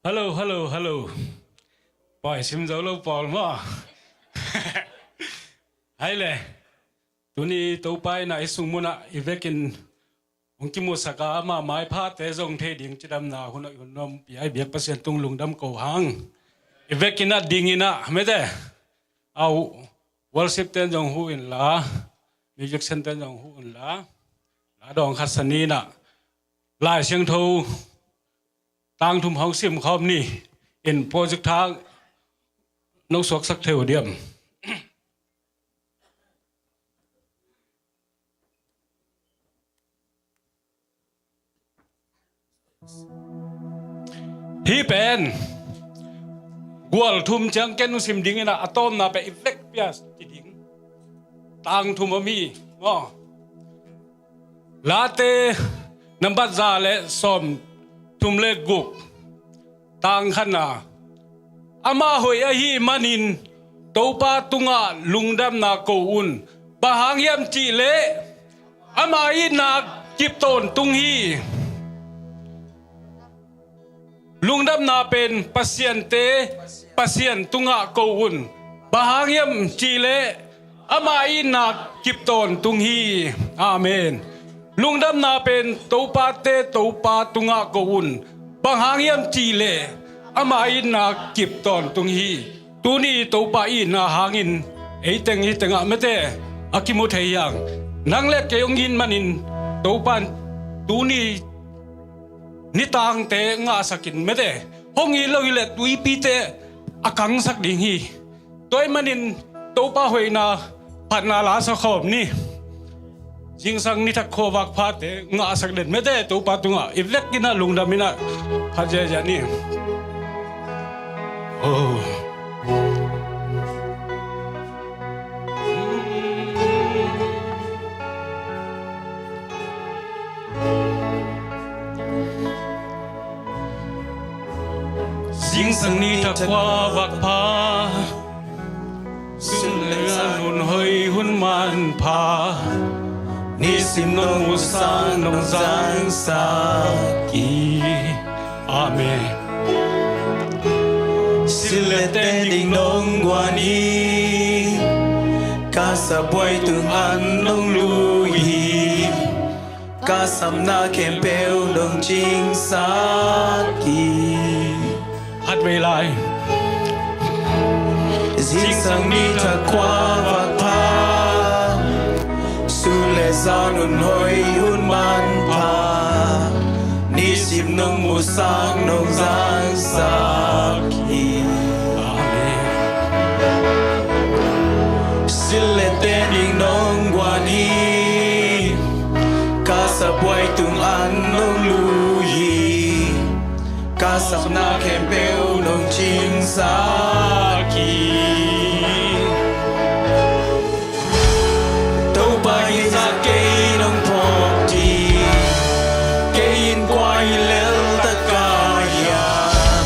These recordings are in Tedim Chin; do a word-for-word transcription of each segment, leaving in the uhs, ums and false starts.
Hello, hello, hello. Pawi sim zo lo pawl maw? Hai le. Tuni Topa in ah i sung munah i vekin hong kimusak a, ama maiphate zong thei ding cidamna hun ah i hun nuam pia i biak Pasian tung lungdam ko hang. I vekin ah dingin ah mete. Au, worship ten zong hu inla, music center ten zong hu inla. La dawng khat sa ni in ah Lai Siangtho tang thum hong sim khawm ni. In project thang nong suaksak thei uh diam? Hih pen gual thum ciang ken uh sim dingin ah a tawpna pen i vek pia ci ding. Tang thum om hi maw? Late nambat za le sawm thum le guk, tang khatna. Amah hoih ahih manin Topa tungah lungdamna ko un. Bang hang hiam cih leh ama itna kip tawntung hi. Lungdamna pen pasiante Pasian tungah ko un. Bang hang hiam cih leh ama itna kip tawntung hi. Amen. Lungdamna pen Topate Topa tungah ko un. Bang hang hiam cih leh ama itna kip tawntung hi. Tuni Topa itna hangin ei teng hi tengah mete a kimu thei hi hang. Nang le kei hong it manin Topa in tuni nitangte ngahsak in mete. Hong it lo hi leh tuipite a kangsak ding hi. Tua ahih manin Topa hoihna phatna la sa khawm ni. Zingsang ni thak khuavak phate ngahsak den mete Topa tungah i vekin ah lungdam in ah phat ziahziah ni. Oh. Zingsang ni thak khuavak pha, sun le zan hun hoih hun manpha, nisim nong musak nong zangsak hi. Amen. Sil le ten ding nong guan hi, ka sapbuai tung an nong lui hi. Ka sapna khempeuh nong cingsak hi. Khatvei lai. Zingsang ni thak khuavak pha, sun le zan hun hoih hun manpha, nisim nong musak nong zangsak hi. Amen. Sil le ten ding nong guan hi, ka sapbuai tung an nong lui hi. Ka sapna khempeuh nong cingsak hi. Topa in zah kei nong phawk ding, kei in kua hi lel taka hiam,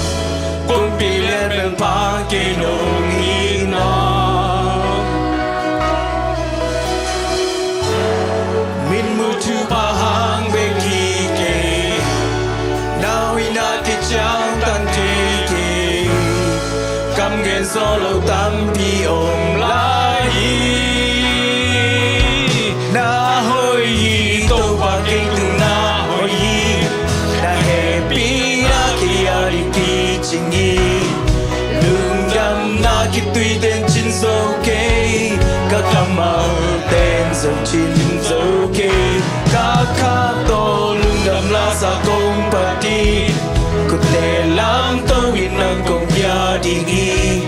kumpi le belpa kei nong hi na. Mitmuh thupha hang bek hi kei, na hoihna kiciangtan thei kei. Kam gen zawh lo tampi om lai hi. Na hoih hi, Topa kei tung na hoih hi. Na hehpihna kei a dik kicing hi. Lungdamna khitui ten cin zo kei, ka kammal ten zong cin zo kei. Ka khak tawh lungdam lasa kong phat hi. Khutte lamto in nang kong pia ding hi.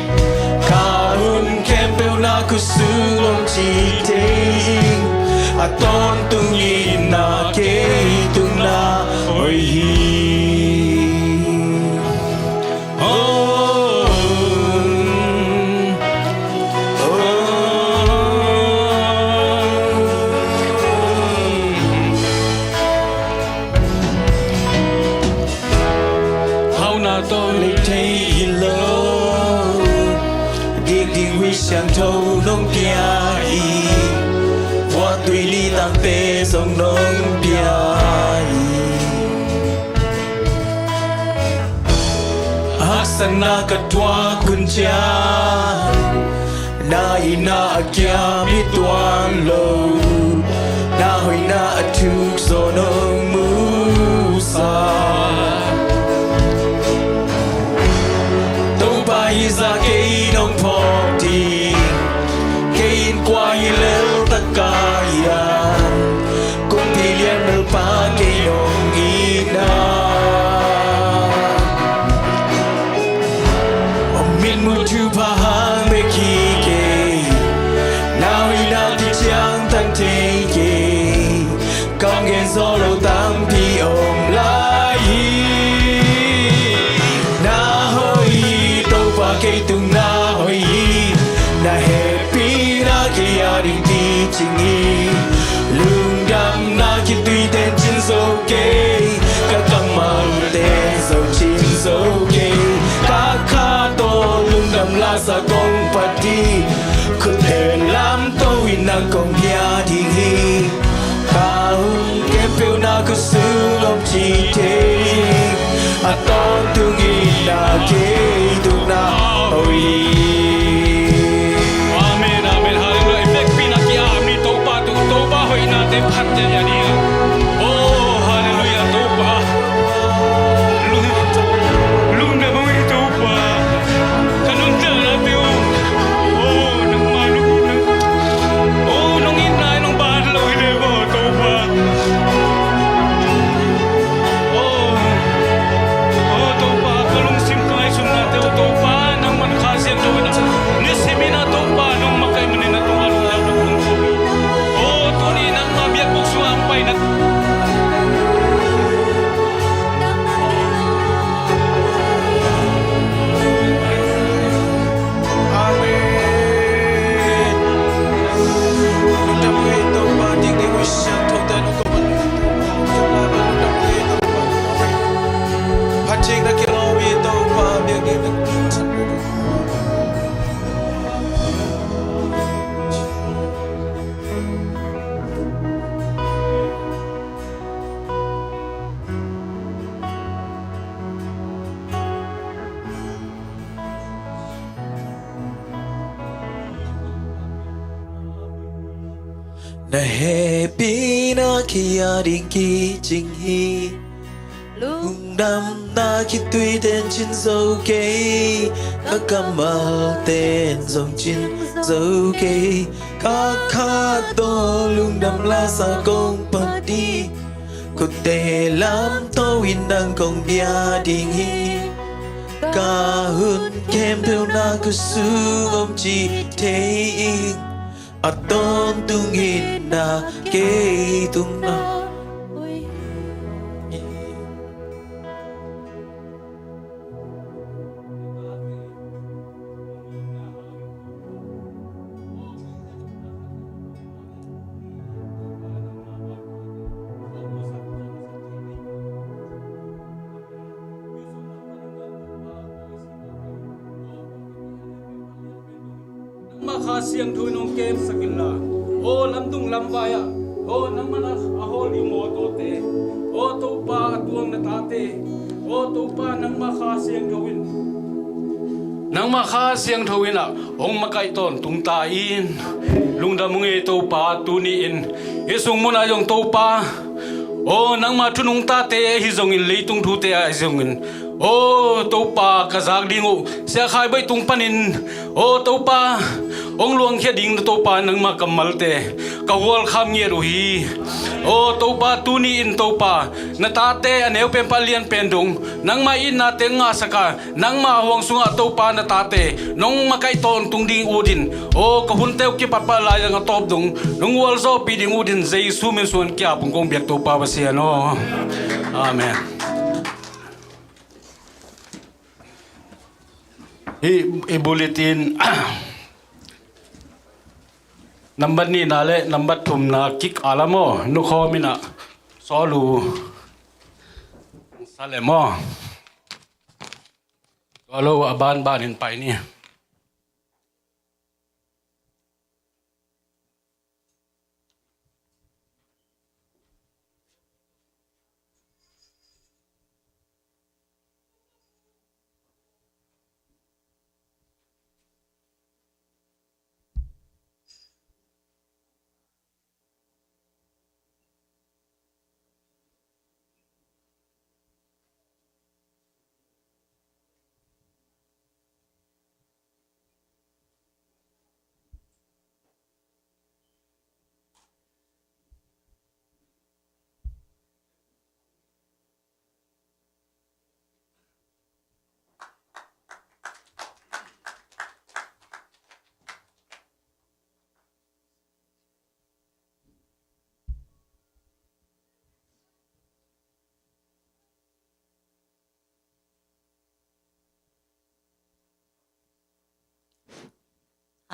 Ka hun khempeuh na khutsung hong ci thei hi. A tawntung in na kei tung na hoih hi. Oh, oh, oh. Hauhna tawh lei thei hi lo, gik ding Khrih Siangtho nong pia hi. Vuah tui nitangte zong nong pia hi. Sang na ka tuak hun ciang, na itna a kiam hi tuan lo, na hoihna a thuk zaw nong musak. Topa hi zah kei nong phawk ding, kei in kua hi lel taka hiam, kumpi lian melpa kei nong itna. Mitmuh thupha hang bek hi kei, na hoihna kiciangtan thei kei, kam gen zaw lo tampi om lai hi. Na hoih hi Topa, kei tung na hoih hi, na hehpihna kei a ding kicing hi. Lungdamna khitui ten cin zo kei, ka kammal ten zong cin zo kei. Ka kha tawh lungdam lasa kong pat ding, khut ten lamto in nang kong bia ding hi. Ka hun khempeuh na khutsung om ci thei, a tawntung in na kei tung na hoih hi. Amen, amen, halleluiah. I vekpi na ki-am ni Topa, tu Topa hoihnate phat te a ni a. Oh, halleluiah, Topa. Lung, lungdam ung hi Topa. Ka nuntakna te uh. Oh, nangmah lungdam. Oh, nong itna nong ban lo hi le maw Topa. Oh, oh Topa, ka lungsim ka ngaihsutnate uh Topa, nangman Kha Siangtho in a, nisim in a Topa, nong makaih manin a tungah lungdam na kong ko hi. Oh, tuni nangmah biakbuk sungah hong paina. Amen. Lungdam ung ei Topa, dikdik ung ei, siangthote nong ko man. Lungdam ung ei Topa. Phattheihna kilawm ei Topa, biakinn na Na hehpihna kei a ding kicing hi. Lungdamna khitui ten cin zo kei, ka kammal ten zong cin zo kei. Ka kha tawh lungdam lasa kong pat ding, khutte lamto in nang kong bia ding hi. Ka hun khempeuh na khutsung om ci thei ing, a tawntung in na kei tung na hoih hi. Nangmah Kha Siangtho in hong kemsak inla, aw lamdung lamvai ah, aw nangmah na a hawl ding mawtawte, aw Topa a tuang na tate, aw Topa nangmah Kha Siangtho in, nangmah Kha Siangtho in ah hong makaih tawntung ta in. Lungdam ung ei Topa, tuni in hih sung munah zong Topa, aw nangmah thunung tate ahi zongin, leitung thute ahi zongin, aw Topa ka zak ding uh Sia Khai Bawi tung panin, aw Topa hong luangkhia ding na Topa nangmah kammalte ka hualkham ngiat uh hi. Aw Topa, tuni in Topa na tate a neu pen pah lian pen dong nangmah itnate ngahsak a, nangmah huang sungah Topa na tate nong makaih tawntung ding ut in, aw ka hunte uh kipatpah laizang a tawp dong nong hualzawhpih ding ut in Jesu min suang kiap ung kong biak Topa Pasian aw. Amen. Hih i bulletin nambat nihna le nambat thumna kik a lam aw, nukhawm in ah sawl uh sa lem aw. Sawl uh a banban in pai ni.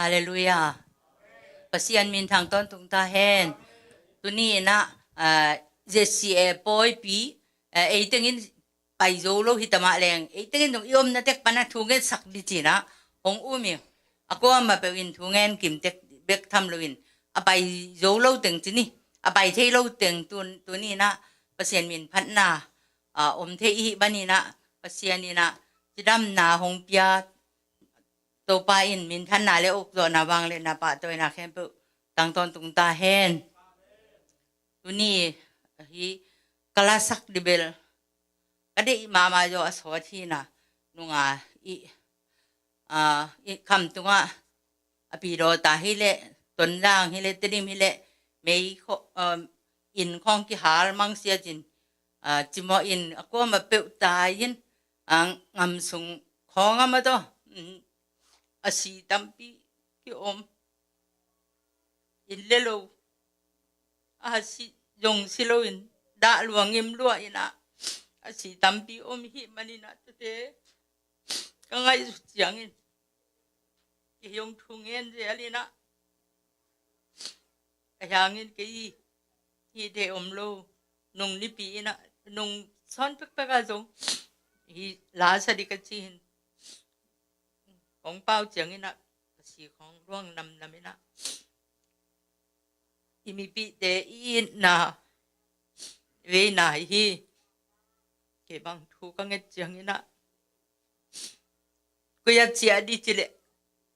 Halleluiah. Pasian minthang tawntung ta hen. Tuni inah, ah, Z C A pawipi, ah, ei tengin pai zo lo hi ta mah leng, ei tengin zong i omna tek panah thu ngetsak dih ci-inah hong um hi. A kuamah peuh in thu ngen kim tek bek tham loin, a pai zo lo teng ci ni, a pai thei lo teng tun, tuni inah Pasian min phatna, ah, om thei i hih maninah Pasian inah cidamna hong pia, Topa in minthanna le ukzawhna, vangliatna, pahtawina khempeuh tang tawntung ta hen. Tuni hi ka lasak dih bel ka deih mahmah zaw a sawt hi inah, nunga i, ah, i kham tungah a pi dawta hi leh, Tonzang hi leh, Tedim hi leh, mei kho-, um, inn khawng kihal mangsia cin, ah, cimawh in a kuamah peuh tai in, ah, ngam sung khawng a mah tawh, um, a si tampi kiom. Inn le lo a si zong si loin, dah lua ngim lua inah a si tampi om i hih maninah tute ka ngaihsut ciangin, kei hong thu ngen zel inah, a hiangin kei hih thei om lo, nung nipi inah, nung sawn pekpek ah zong hi lasa dih ka ci hi in, kong pau ciang inah ka si khawng luang namnam inah, i mipihte i itna veina hi. Kei bang thu ka nget ciang inah, koi a ciah dih ci leh,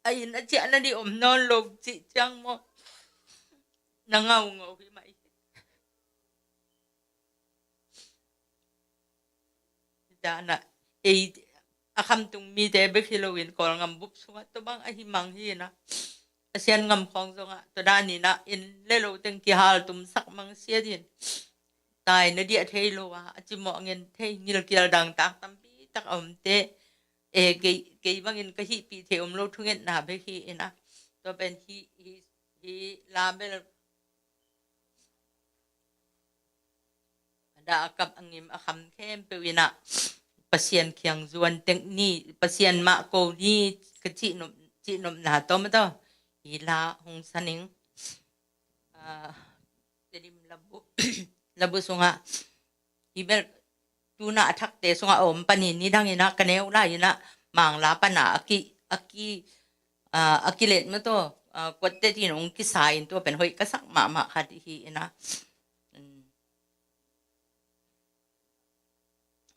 a inn a ciah nadih om nawn lo cih ciang maw, na ngaungau hi mah hi. Danah ei a khamtung mite bek hi loin Kawlngam bup sungah tua bang ahi mang hi inah, Pasian gam khawng zongah tua dan inah inn le lo teng kihal tumsak mangsia dih in, taina dih a thei lo a, a cimawh ngen thei, ngilkial dangtak tampi tak a omte, e, kei, kei bangin ka hihpih thei om lo thungetna bek hi inah, tua pen hi, hi, hi la bel a dah a kap a ngim a kham khempeuh inah Pasian kiang zuan tek ni, Pasian mah ko ni ka cihnop, cihnopna tawm a tawh hi la hong sa ning. Ah, Tedim labu, labu sungah hi bel tuna a thakte sungah a om panin nidang inah ka neu lai inah Mangla pana a ki, a ki, ah, a kilet mah tawh, ah, kuatte tin hong kisa in tua pen hoih ka sak mahmah khat hi inah. Um,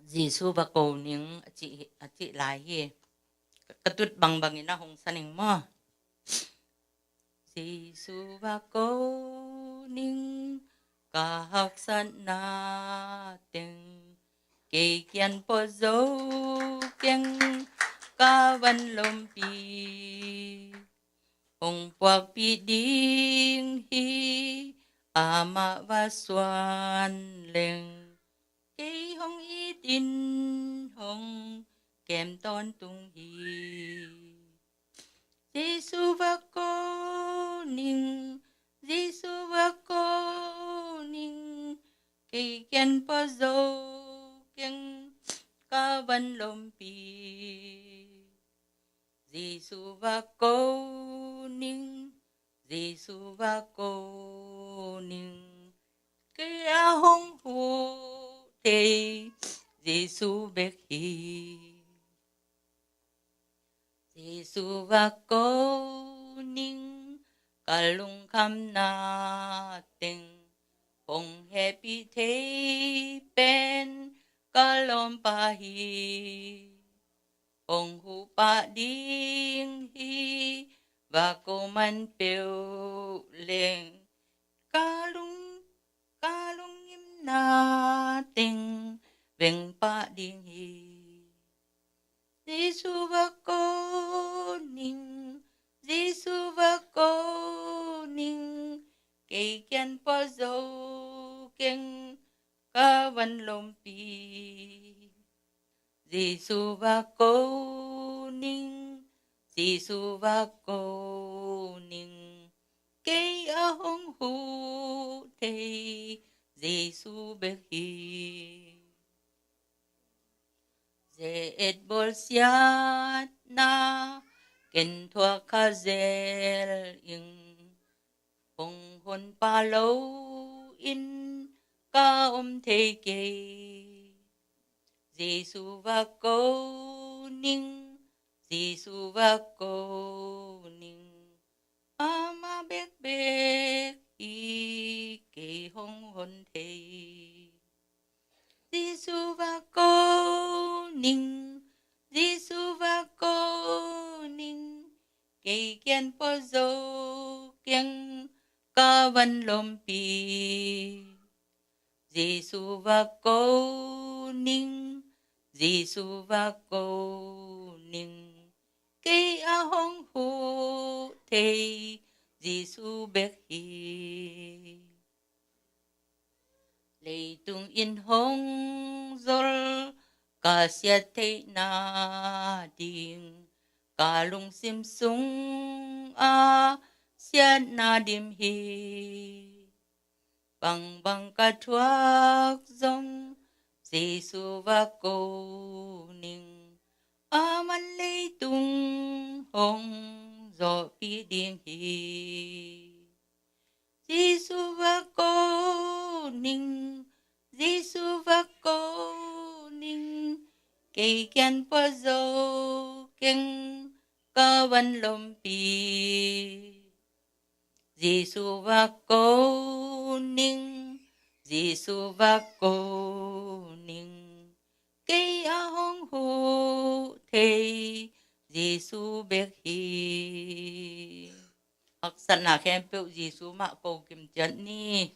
Jesu va ko ning a cih, a cih lai hi. Ka tut bangbang inah hong sa ning maw. Jesu va ko ning ka haksatna teng, kei kiang pawt zo keng ka vanlompi. Hong puakpih ding hi amah va suan leng, kei hong itin hong kem tawntung hi. Jesu va ko ning, Jesu va ko ning, kei kiang pawt zo keng ka vanlompi. Jesu va ko ning, Jesu va ko ning, kei a hong huh thei Jesu bek hi. Jesu va ko ning, ka lungkhamna teng hong hehpih thei pen ka lawmpa hi. Hong huh pah ding hi, va ko man peuh leng, ka lung, ka lungngimna teng veng pah ding hi. Jesu va ko ning, Jesu va ko ning, kei kiang pawt zo keng ka vanlompi. Jesu va ko ning, Jesu va ko ning, kei a hong huh thei Jesu bek hi. Ze-et bawlsiatna Ken thuak kha zel ing, hong honpa lo in ka om thei kei. Jesu va ko ning, Jesu va ko ning, amah bekbek hi, kei hong hon thei. Jesu va ko ning, Jesu va ko ning, kei kiang pua zo keng ka vanlompi. Jesu va ko ning, Jesu va ko ning, kei a hong huh thei Jesu bek hi. Leitung in hong zol ka siat theihna ding, ka lungsim sung a siatna dim hi. Bangbang ka thuak zong Jesu va ko ning, aman leitung hong zawhpih ding hi. Jesu va ko ning, Jesu va ko ning, kei kiang pua zo keng ka vanlompi. Jesu va ko ning, Jesu va ko ning, kei a hong huh thei Jesu bek hi. Haksatna khempeuh Jesu mah ko kim ciat ni.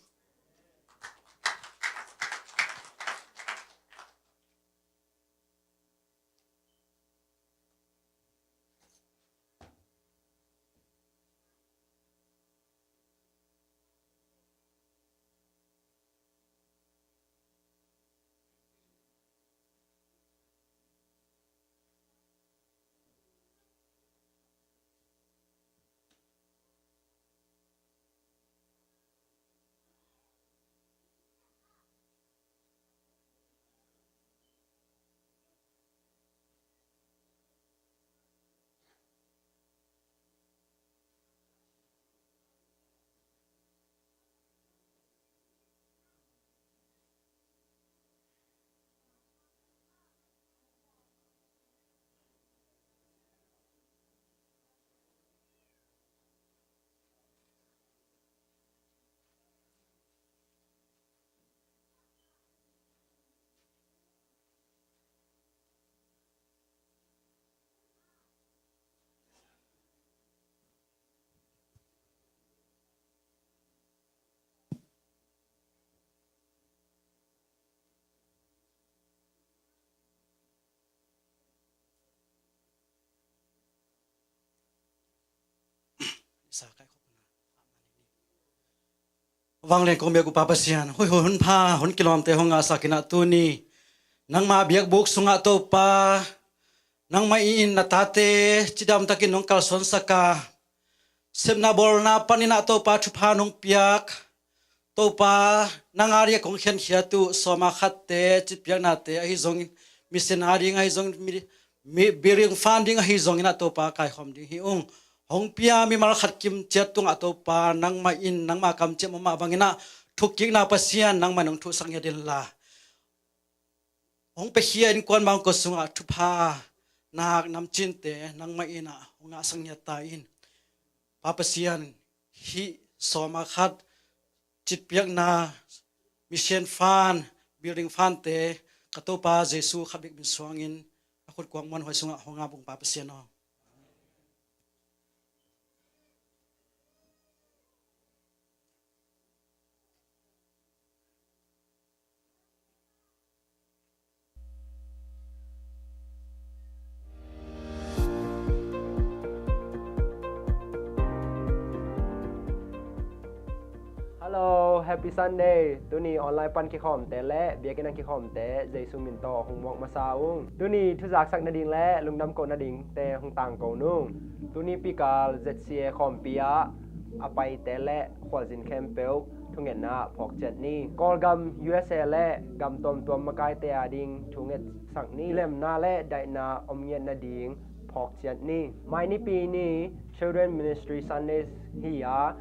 Vanglian kong biak uh Pa Pasian, huih hun pha hun kilawmte hong ngahsak in ah tuni nangma biakbuk sungah Topa, nangmah in na tate cidamtakin nong kalsuansak a, sepna bawlna panin ah Topa thupha nong piak. Topa, nang a dingah kong khiankhiat uh sawma khatte, citpiaknate ahi zongin, mission a ding ahi zongin, mi, mi, building fund ding ahi zongin ah Topa kaikhawm ding hi ung. Hong pia mimal khat kim ciat tungah Topa, nangmah in nangma kamciam mah bangin ah thukkikna Pasian nangmah in hong thuhsak ngiat inla, hong piakhia innkuan bangkua sungah thupha, nak, namcinte nangmah in ah hong ngahsak ngiat ta in. Pa Pasian, hih sawma khat citpiakna, mission fund, building fundte ka Topa Jesu khat bek min suangin a khut kuang muanhuai sungah hong ngap ung Pa Pasian aw. Hello, Happy Sunday. Tuni online pan kikhawmte le biakinn a kikhawmte Jesu min tawh hong muak masa ung. Tuni thuzaksak nading le lungdam koh nadingte hong tangko nung. Tuni pikal Z C A khawmpi ah a paite le khualzin khempeuh thungetna phawk ciat ni. Kawlgam U S A le gam tuamtuam makaite ading thungetsak ni. Lemna le daihna om ngiat nading phawk ciat ni. Mai Nipi ni Children Ministry Sundays hi a,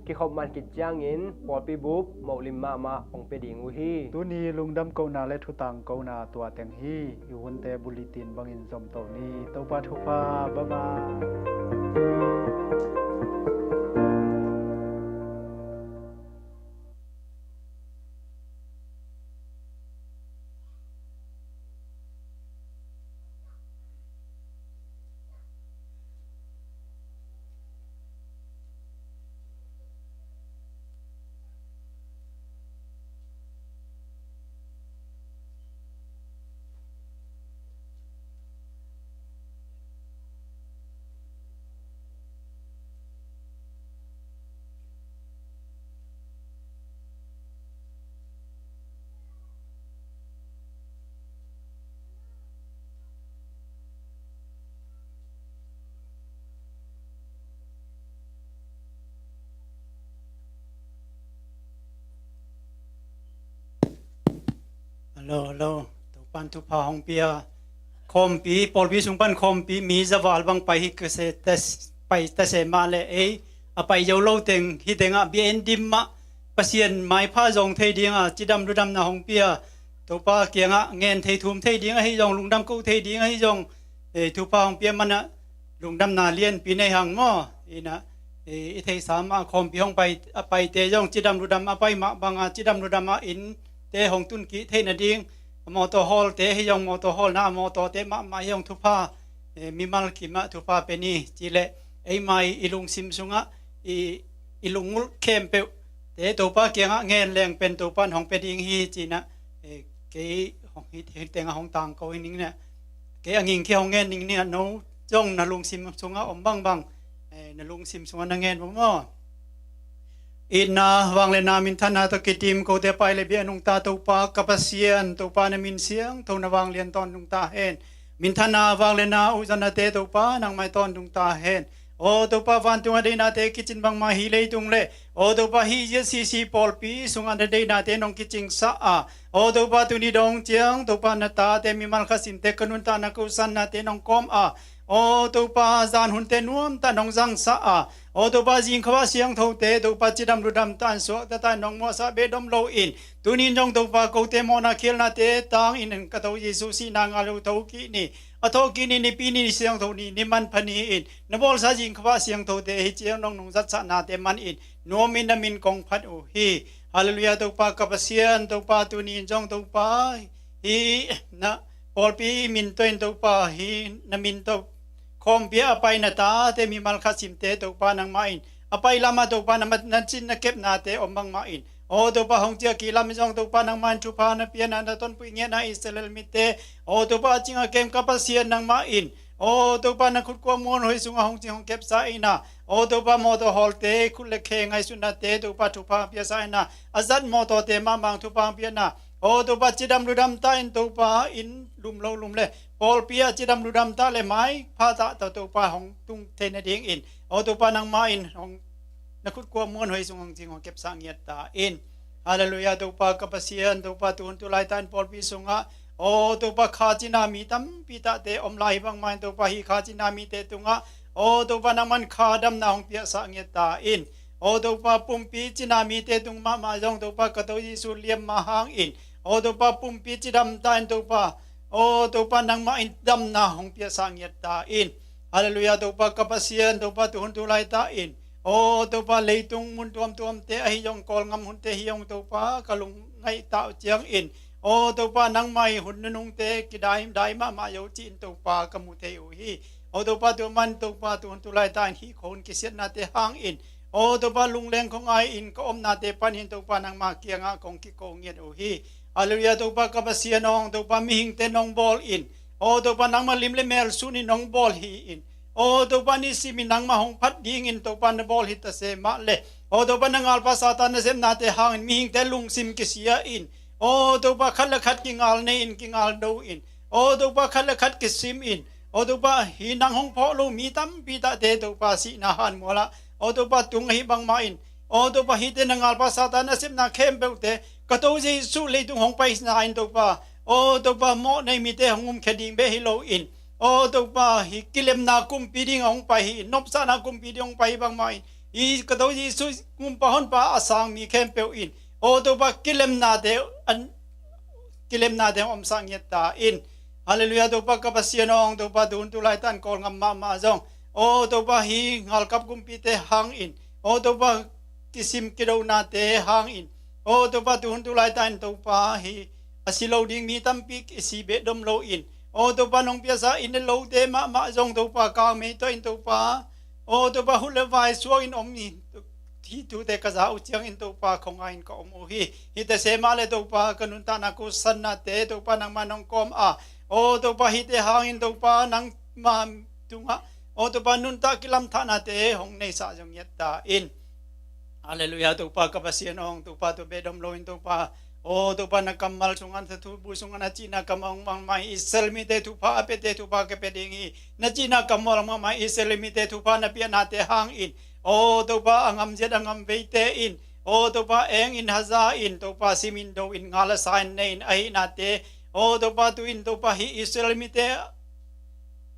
kikhop man khit ciangin pawlpi bup mohlim mahmah hong pia ding uh hi. Tuni lungdam kohna le thutang kohna tua teng hi. I hunte bulletin bangin zom to ni. Topa thupha, bye bye. Hello, hello. Topan thupha hong pia. Khawmpi, pawlpi sung pan khawmpi mi zaval bang pai hi ka se, tes-, pai ta se mah le ei a pai zo lo teng, hi tengah bia en dim mah, Pasian maipha zong thei dingah cidam ludamna hong pia. Topa kiangah ngen thei thum thei ding ahi zong, lungdam ko thei ding ahi zong, eh, thupha hong pia manah lungdamna lianpi nei hang maw? Inah, eh, i theihsa mah khawmpi hong pai, a paite zong cidam ludam a pai mah bangah cidam ludam a innte hong tun kih theih nading, a mawtaw hawlte hi zong mawtaw hawlna a mawtawte mahmah hi zong thupha, eh, mimal kimah thupha pe ni. Cileh eimai i lungsim sungah i, i lungulh khempeuhte Topa kiangah ngen leng pen Topa in hong pe ding hi cinah, eh, kei hong hi, hi tengah hong tangko hi ning inah, kei a ngingkhia hong ngen ning inah no zong na lungsim sungah om bangbang, eh, na lungsim sungah na ngen bang maw? Itna, vangliatna, minthanna tawh kitim kote pai le bia nungta Topa ka Pasian, Topa na min siangtho na vanglian tawntung ta hen. Minthanna, vangliatna, uzanate Topa nangmai tawntung ta hen. Aw Topa, vantungah deihnate kicin bangmah hi leitung le, aw Topa, hi Z C C pawlpi sungah na deihnate nong kicingsa a, aw Topa, tuni dong ciang Topa na tate mimal khasimte ka nuntakna ka usannate nong kawm a, aw Topa, zan hunte nuamtah nong zangsa a, aw Topa, zingkhavah siangthote Topa cidam ludam ta in suakta ta in nong muahsah behdom loin, tunin zong Topa kote mawhna khialnate tangin ka To Jesuh sihna ngah lo thokik ni, a thawhkik ni, Nipi ni, ni siangtho ni, ni manpha ni-in na bawlsa zingkhavah siangthote hi ciang nong nungzatsahnate manin nuamin na min kong phat uh hi. Halleluiah. Topa ka Pasian, Topa tunin zong Topa hi na pawlpi min tawh in Topa hi na min tawh khawmpi a pai na tate mimal khasimte Topa nangmah in a pai lamah Topa na mat na cin na kepnate om bangmah in, aw Topa, hong ciah kik lam zong Topa nangmah in thupha na piana na tonpui ngiatna Israel mite, aw Topa, a cing a kem ka Pasian nangmah in, aw Topa, na khut kua muanhuai sungah hong cing hong kepsa inah, aw Topa, mawtaw hawlte khut le khe ngaihsutnate Topa thupha piasa inah, a zat mawtawte mahmah thupha piana, aw Topa, cidam ludam ta in Topa in lum lo lum le pawlpi ah cidam ludam ta le maipha ta ta Topa hong tung thei nadingin, aw Topa, nangmah in hong na khut kua muanhuai sung hong cing hong kepsa ngiat ta in. Halleluiah. Topa ka Pasian, Topa tuhun tulai ta in pawlpi sungah, aw Topa, kha cina mi tampi tahte om lai hi bangmah in Topa, hi kha cina mite tungah, aw Topa, nangman kha damna hong piahsa ngiat ta in. Aw Topa, pumpi cina mite tung mahmah zong Topa ka To Jesuh liamma hangin, aw Topa, pumpi cidam ta in Topa, aw Topa, nangmah in damna hong piahsa ngiat ta in. Halleluiah. Topa ka Pasian, Topa tuhun tulai ta in, aw Topa, leitung mun tuamtuamte ahi zong Kawlngam hunte hi zong Topa ka lungngaih ta uh ciangin, aw Topa, nangmah i hun nunungte kidai dai mahmah zo ci-in Topa ka mu thei uh hi. Aw Topa, tua man Topa tuhun tulai ta in hih khua hun kisiatnate hangin, aw Topa, lungleng khawngai in ka omnate panin Topa nangmah kiangah kong kiko ngiat uh hi. Halleluiah. Topa ka Pasian aw, Topa mihingte nong bawl in, aw Topa nangmah lim le mel sunin nong bawl hi in, aw Topa nisimin nangmah hong phat dingin Topa na bawl hi ta se mah le, aw Topa na ngalpa Satan na sepnate hangin mihingte lungsim kisia in, aw Topa khat le khat kingal nei in kingal do in, aw Topa khat le khat kisim in, aw Topa hi nang hong phawh lo mi tampi tahte Topa sihna hanmualah, aw Topa tung ahi bangmah in, aw Topa hihte na ngalpa Satan na sepna khempeuhte ka To Jesuh leitung hong paisna in Topa, aw Topa mawh nei mite hong umkhia ding beh hi loin, Aw Topa, hi kilemna kumpi ding a hong pai hi, nopsakna kumpi ding hong pai hi bangmah in, hi ka To Jesu, Gumpa Honpa a sang mi khempeuh in, aw Topa, kilemnate an kilemnate hong omsak ngiat ta in. Halleluiah, Topa ka Pasian aw, Topa tu hun tu laitak in Kawlgam mahmah zong, aw Topa, hi ngalkap kumpite hangin, aw Topa, kisim kidonate hangin, aw Topa tu hun tu laitak in Topa, hi a si lo ding mi tampi i si behdom lo in, aw Topa nong piaksa inn le lote mahmah zong Topa kangmei tawh in Topa, aw Topa hut le vai suak in om hi. Hih thute ka za uh ciangin Topa khuangai in ka om uh hi. Hihte se mah le Topa ka nuntakna kosannate Topa nangmah nong kawm a, aw Topa hihte hangin Topa nangmah tungah, aw Topa nuntak kilamthahnate hong neihsak zong ngiat ta in. Halleluiah, Topa ka Pasian aw, Topa tu behdom lo in Topa, aw Topa na kammal sungah, na thuthu sungah na cihna kammal hong mang mai Israel mite thupha a piate thupha ka pia ding hi. Na cihna kammal hong mang mai Israel mite thupha na piahnate hangin, aw Topa a ngamziat a ngamveite in, aw Topa eng in haza in Topa sim in do in ngal a sa in nei in ahihnate, aw Topa tu in Topa hi Israel mite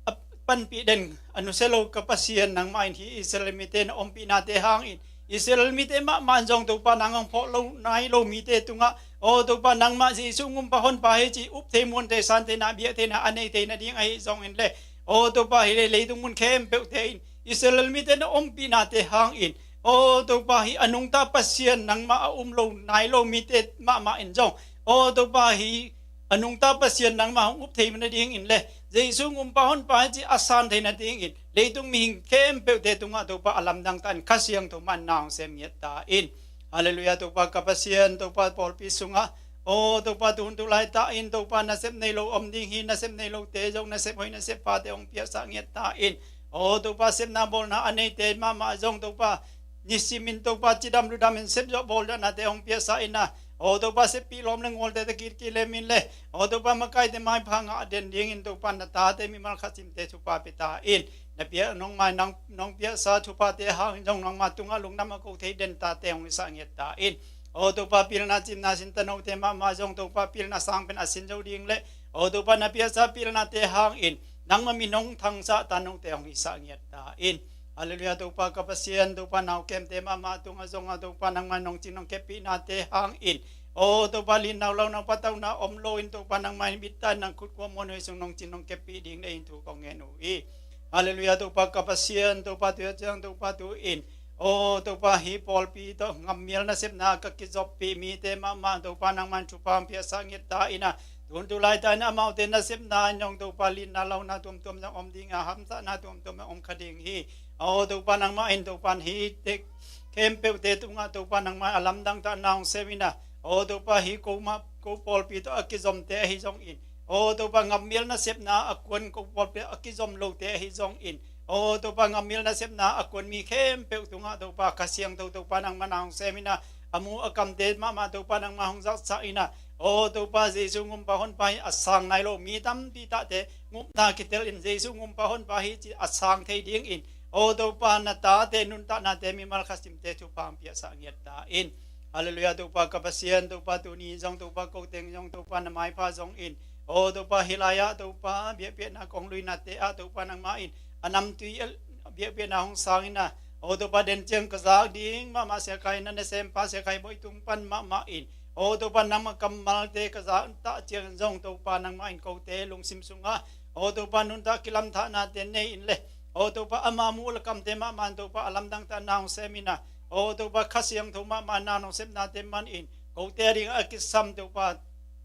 a panpih den a nusia lo ka Pasian nangmah in hi Israel mite na ompihnate hangin, Israel mite mahmah in zong Topa nang hong phawk lo nai lo mite tungah, aw Topa nangmah Jesu Gumpa Honpa hi ci up thei muan thei san theihna biak theihna a nei theihna ding ahi zongin le, aw Topa hi le leitung mun khempeuhte in Israel mite na ompihnate hangin, aw Topa hi a nungta Pasian nangmah a um lo nai lo mite mahmah in zong, aw Topa hi a nungta Pasian nangmah hong up thei nadingin le Jesu Gumpa Honpa hi ci a san thei nadingin leitung mihing khempeuhte tungah Topa a lamdang ta in Kha Siangtho mah in na hong sem ngiat ta in. Halleluiah, Topa ka Pasian, Topa pawlpi sungah, aw Topa tu hun tu laitak in Topa nasep nei lo om ding hi, nasep nei lote zong nasep hoih nasep phate hong piaksak ngiat ta in. Aw Topa sepna bawlna a neite mahmah zong Topa nisimin Topa cidam ludam in sep zawh bawl dahnate hong piaksak in a, aw Topa seppih lawm le ngualte takit kilemin le, aw Topa makaite maipha ngah den dingin Topa na tate mimal khat simte thupha pia ta in. Na piak nong mai nang nong piaksa thuphate hangin zong nangmah tungah lungdam a ko thei den tate hong hisak ngiat ta in. Aw Topa pilna cimna sin tanote mahmah zong Topa pilna sang pen a sin zo ding le, aw Topa na piaksa pilnate hangin nangmah min hong thangsak tanote hong hisak ngiat ta in. Halleluiah, Topa ka Pasian, Topa nau kemte mahmah tungah zong a Topa nangmah nong cing nong keppihnate hangin, aw Topa linnau launau patauna om lo in Topa nangmah in bitta in nang khut kua muanhuai sung nong cing nong keppih ding deihin thu kong ngen uh hi. Halleluiah, Topa ka Pasian, Topa tu ciang Topa tu in, aw Topa hi pawlpi tawh ngammial nasepna ka kizoppih mite mahmah Topa nangmah in thupha hong piaksak ngiat ta in a, tu hun tu laitak in amaute nasepna in zong Topa linna launa tuamtuam zong om ding a, hamsahna tuamtuam zong om kha ding hi. Aw Topa nangmah in Topa in hihte khempeuhte tungah Topa nangmah a lamdang ta na hong sem in a, aw Topa hi ko mah ko pawlpi tawh a kizomte ahi zongin, aw Topa ngammial nasepna a kuan ko pawlpi a kizom lote ahi zongin, aw Topa ngammial nasepna a kuan mi khempeuh tungah Topa Kha Siangtho Topa nangmah na hong sem in a, a mu a kamte mahmah Topa nangmah hong zatsak in a, aw Topa Jesu Gumpa Honpa hi a sang nai lo mi tampi tahte ngupna kitel in Jesu Gumpa Honpa hi ci a sang thei dingin, aw Topa na tate nuntaknate mimal khat simte thupha hong piaksak ngiat ta in. Halleluiah, Topa ka Pasian, Topa tuni zong Topa ko teng zong Topa na maipha zongin, aw Topa hih lai-ah Topa biakpiakna kong luinate ah Topa nangmah in a namtui a biakpiakna hong sang in a, aw Topa den ciang ka zak ding mahmah Sia Khai in a, nasempa Sia Khai Bawi tung pan mahmah in, aw Topa nangmah kammalte ka zak tah ciang zong Topa nangmah in kote lungsim sungah, aw Topa nuntak kilamthahnate nei in le, aw Topa ama mu lakamte mahmah in Topa a lamdang ta na hong sem in a, aw Topa Kha Siangtho mahmah na hong sepnate man in kote a ding a kisam Topa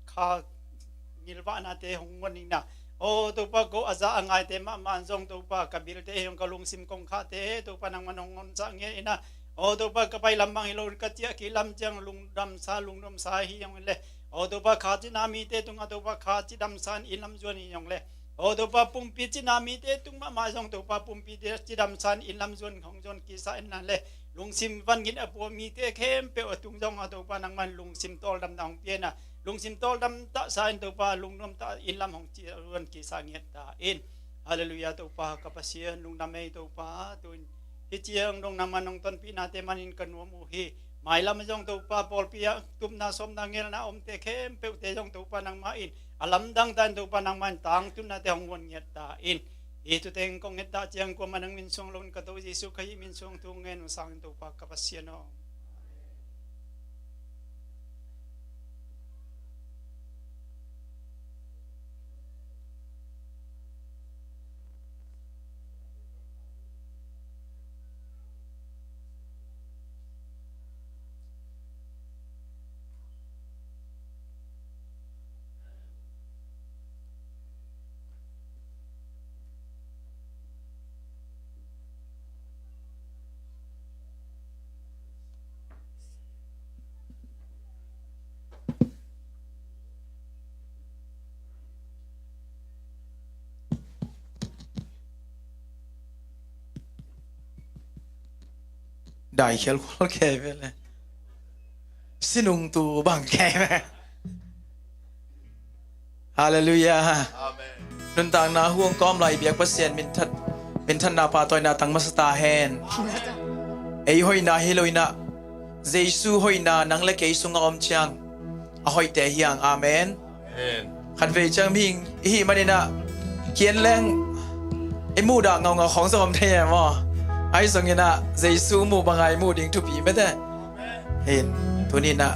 kha ngilvahnate hong ngon in a, aw Topa ko a za a ngaite mahmah in zong Topa ka bilte hi hong ka lungsim kongkhakte Topa nangmah nong ngonsak ngiat in a, aw Topa ka pai lam bang hi lo ka ciah kik lam ciang lungdamsa lungdamsa hi hong in le, aw Topa kha cina mite tungah Topa kha cidamsa in inn lam zuan hi hong le, aw Topa pumpi cina mite tung mahmah zong Topa pumpi cidamsa in inn lam zuan hong zuan kisa in a le, lungsim vangin a pua mite khempeuh a tung zong a Topa nangmah in lungsim tawldamna hong pia in a, lungsim tawldam tahsa in Topa lungnuam tah inn lam hong ci a ruan kisa ngiat ta in. Halleluiah, Topa ka Pasian lungdam ei Topa, tu in hih ciang dong nangmah nong tonpihnate man in ka nuam uh hi. Mailam zong Topa pawlpi ah tupna sawmna ngelna omte khempeuhte zong Topa nangmah in a lamdang ta in, Topa nangmah in tangtunna te hong huan ngiat ta in. Hih thu teng kong ngetdah ciang kuamah nang min suang lo in ka To Jesu Khazih min suang thu ngen uh sang in Topa ka Pasian aw. Dai khial khual kei ve le. Sinung tu bang kei ve. Halleluiah. Amen. Nuntakna huang kawm lai biak Pasian min that, min thatna pahtawina tang masa ta hen. Ei hoihna hi lo in ah, Jesu hoihna nang le kei sungah om ciang a hoihte hiang. Amen. Amen. Khatvei ciang mihing i hih manin ah kian leng i muhdah ngaungau khawng zong om thei e maw? Ahi zongin ah Jesu muh banga i muh ding thupi mete. Hin, tuni in ah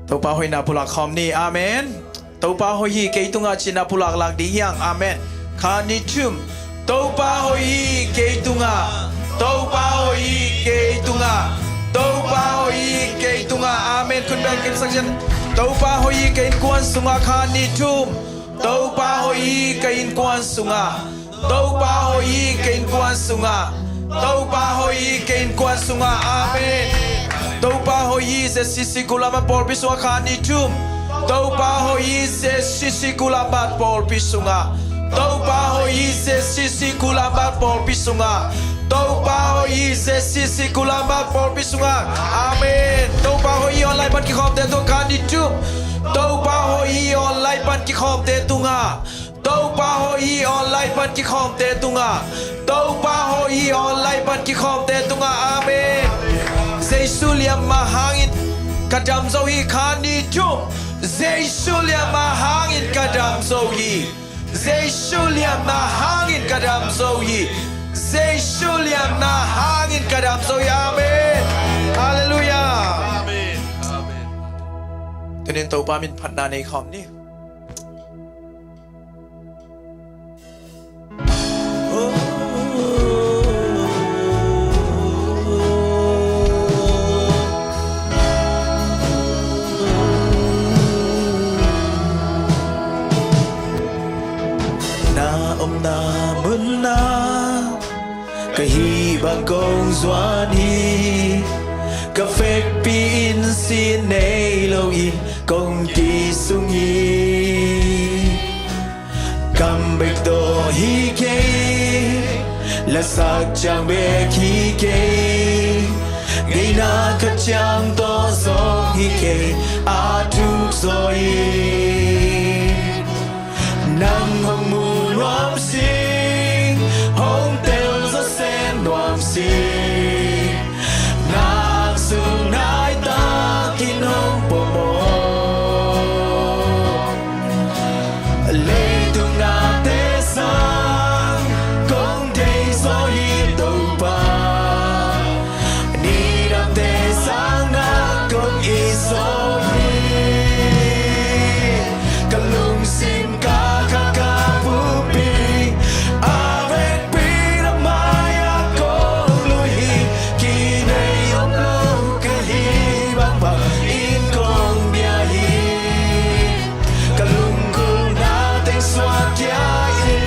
Topa hoihna pulak khawm ni. Amen. Topa hoih hi kei tungah cihna pulak lak ding hiang. Amen. Khat, nih, thum. Topa hoih hi kei tungah. Topa hoih hi kei tungah. Topa hoih hi kei tungah. Amen. Khut beng kimsak ciat. Topa hoih hi ka innkuan sungah. Khat, nih, thum. Topa hoih hi ka innkuan sungah. Topa hoih hi ka innkuan sungah. Topa hoih hi ka innkuan sungah. Amen. Topa hoih hi Z C C Kulamat pawlpi sungah. Khat, nih, thum. Topa hoih hi Z C C Kulamat pawlpi sungah. Topa hoih hi Z C C Kulamat pawlpi sungah. Topa hoih hi Z C C Kulamat pawlpi sungah. Amen. Topa hoih hi online pan kikhawmte tungah. Khat, nih, thum. Topa hoih hi online pan kikhawmte tungah. Topa hoih hi online pan kikhawmte tungah. Topa hoih hi online pan kikhawmte tungah. Amen. Jesu liamma hangin ka dam zo hi. Khat, nih, thum. Jesu liamma hangin ka dam zo hi. Jesu liamma hangin ka dam zo hi. Jesu liamma hangin ka dam zo hi. Amen. Halleluiah. Amen. Amen. Tunin Topa min phatna nei khawm ni. Na omna munah ka hih bang kong zuan hi. Ka vekpi in sin nei loin kong kisung hi. Kam bek tawh hi kei, lasak ciang bek hi kei. Ngeina khat ciang tawh zong hi kei, a thuk zaw hi. Nang hong mu nuam sing, hong tel zaw sem nuam sing. Nang sung nai takin hong pom aw. Leitung nate sang kong deih zaw hi Topa. Nidangte sang na kong it zaw hi. Ka lungsim ka kha ka pumpi, a vekpi na mai-ah kong lui hi. Kinei om lo ka hih bangbang in kong bia hi. Ka lungkhamna teng suak khia in,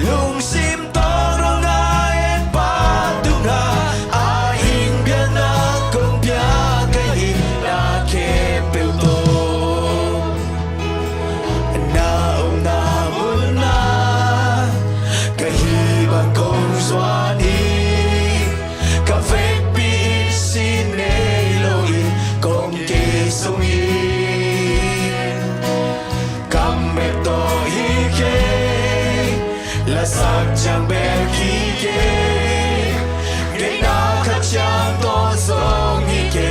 lungsim tawng ruangah en Pa tungah, a hing biakna kong pia ka hihna khempeuh tawh. Na omna munah ka hih bang kong zuan hi. Ka vekpi in sin nei loin kong kisung hi. Kam bek tawh hi kei, lasak ciang bek hi kei. Ngeina khat ciang tawh zong hi kei.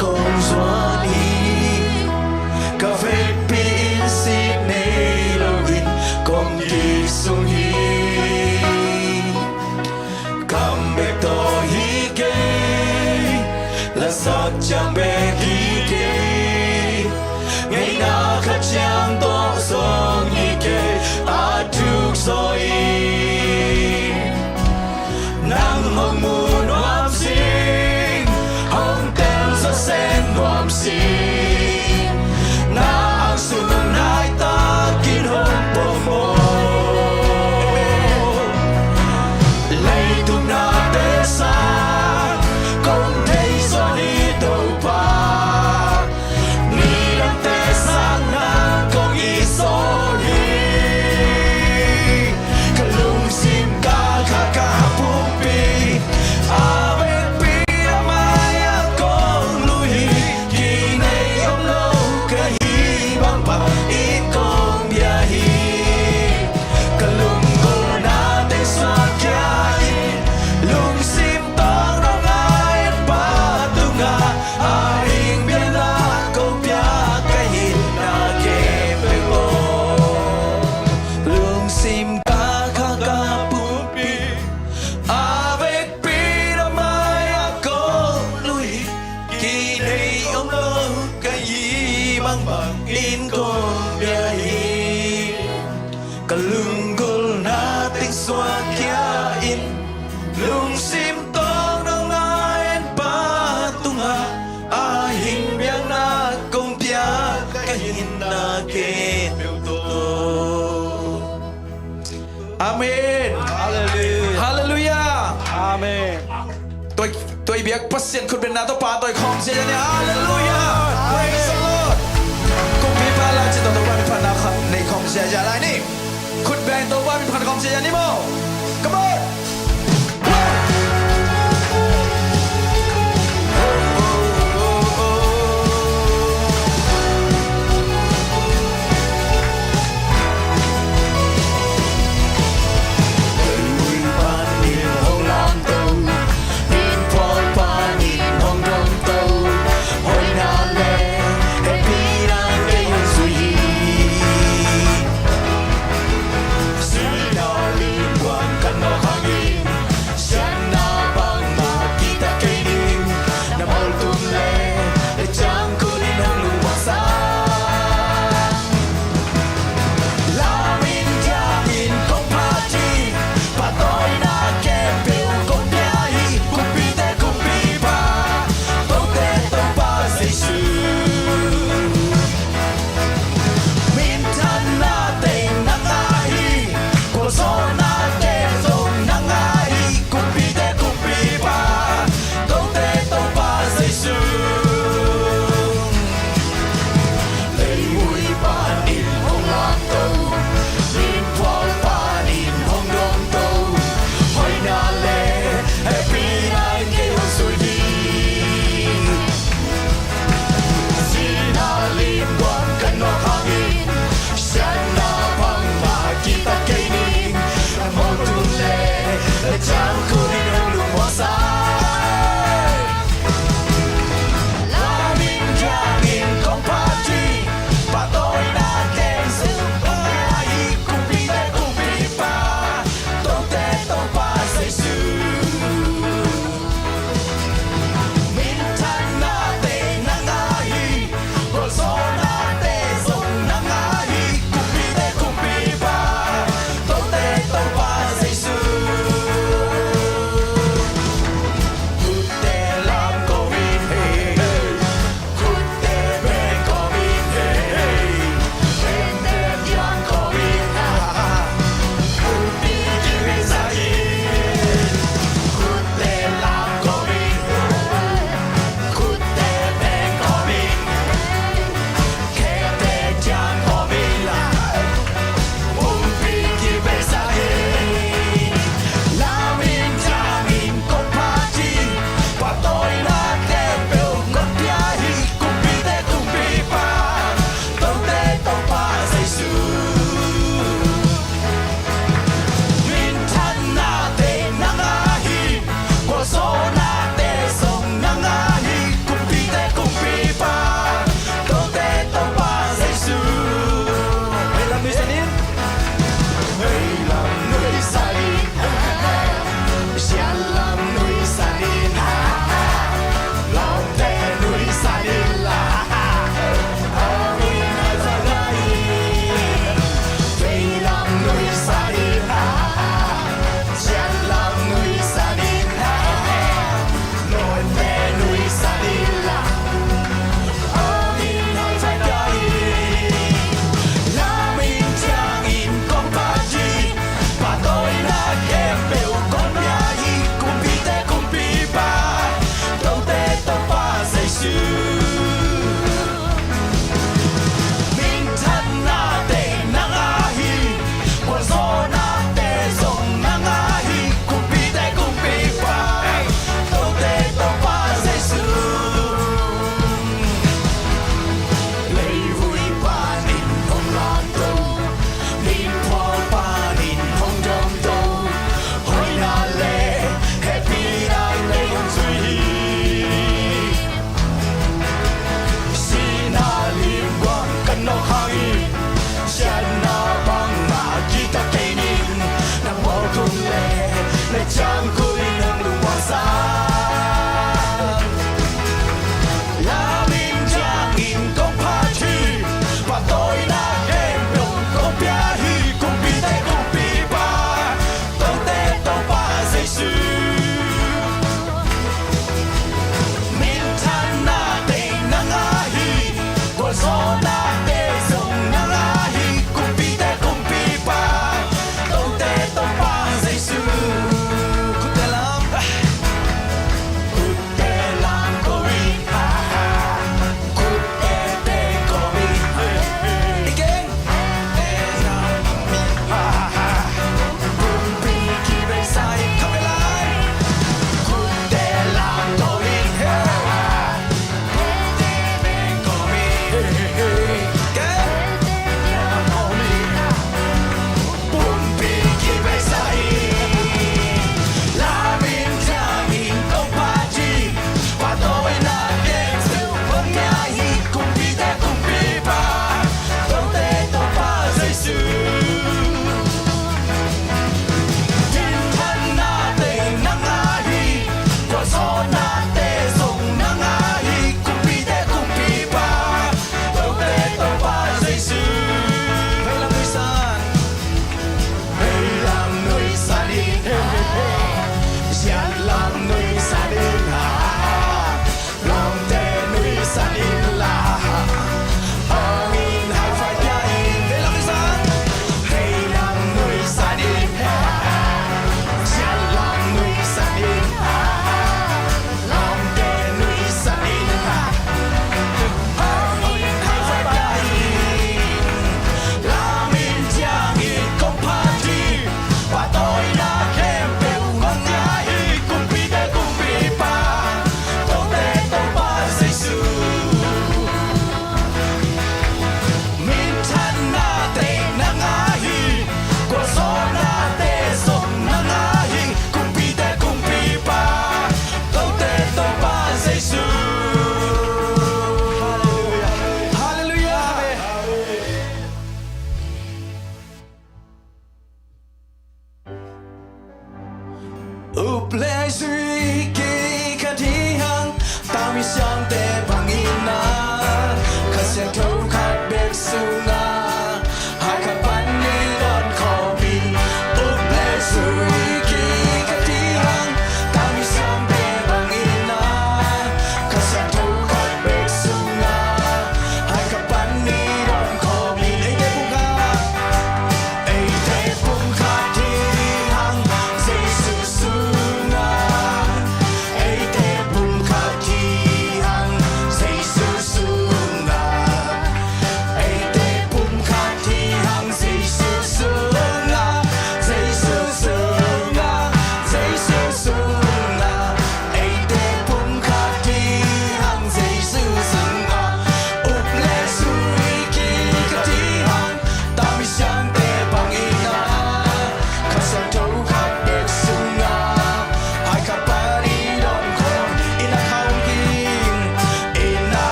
kong zuan hi. Ka vekpi in sik nei loin kong kisung hi. Kam bek tawh hi kei, lasak ciang bek hi kei. Ngeina khat ciang tawh zong hi kei, a thuk zaw hi. Nang hong mu nuam sing, hong tel zaw sen nuam sing. Na ang sun nai takin hong pom maw. Leitung nate sang kong thei zaw hi Topa. Midangte sang nang kong it zaw hi. Ka lungsim ka kha ka pumpi, a vekpi a mai-ah kong lui hi. Kinei om lo ka hih bangbang in kong bia hi. Ka lunggulhna teng suak khia in, lungsim tawng nong a-en Pa tungah, a hing biakna kong pia, ka hinna khempeuh aw. Lungsim ka kha ka pumpi, a vekpi na mai-ah kong lui, kinei om lo ka hih bangbang in kong bia hi. Ka lunggulhna teng suak khia in, lungsim tawng nong a-en Pa tungah, a hing biakna kong pia, ka hinna khempeuh tawh. Amen. Halleluiah. Halleluiah. Amen. Tua i, tua i biak Pasian khutbetna tawh pahtawi khawm ziahziah ni. Halleluiah. Praise the Lord. Kumpipa la ci tawh Topa min phatna khawm nei khawm ziahziah lai ni. Khutbeng Topa min phat khawm ziahziah ni maw. Come on.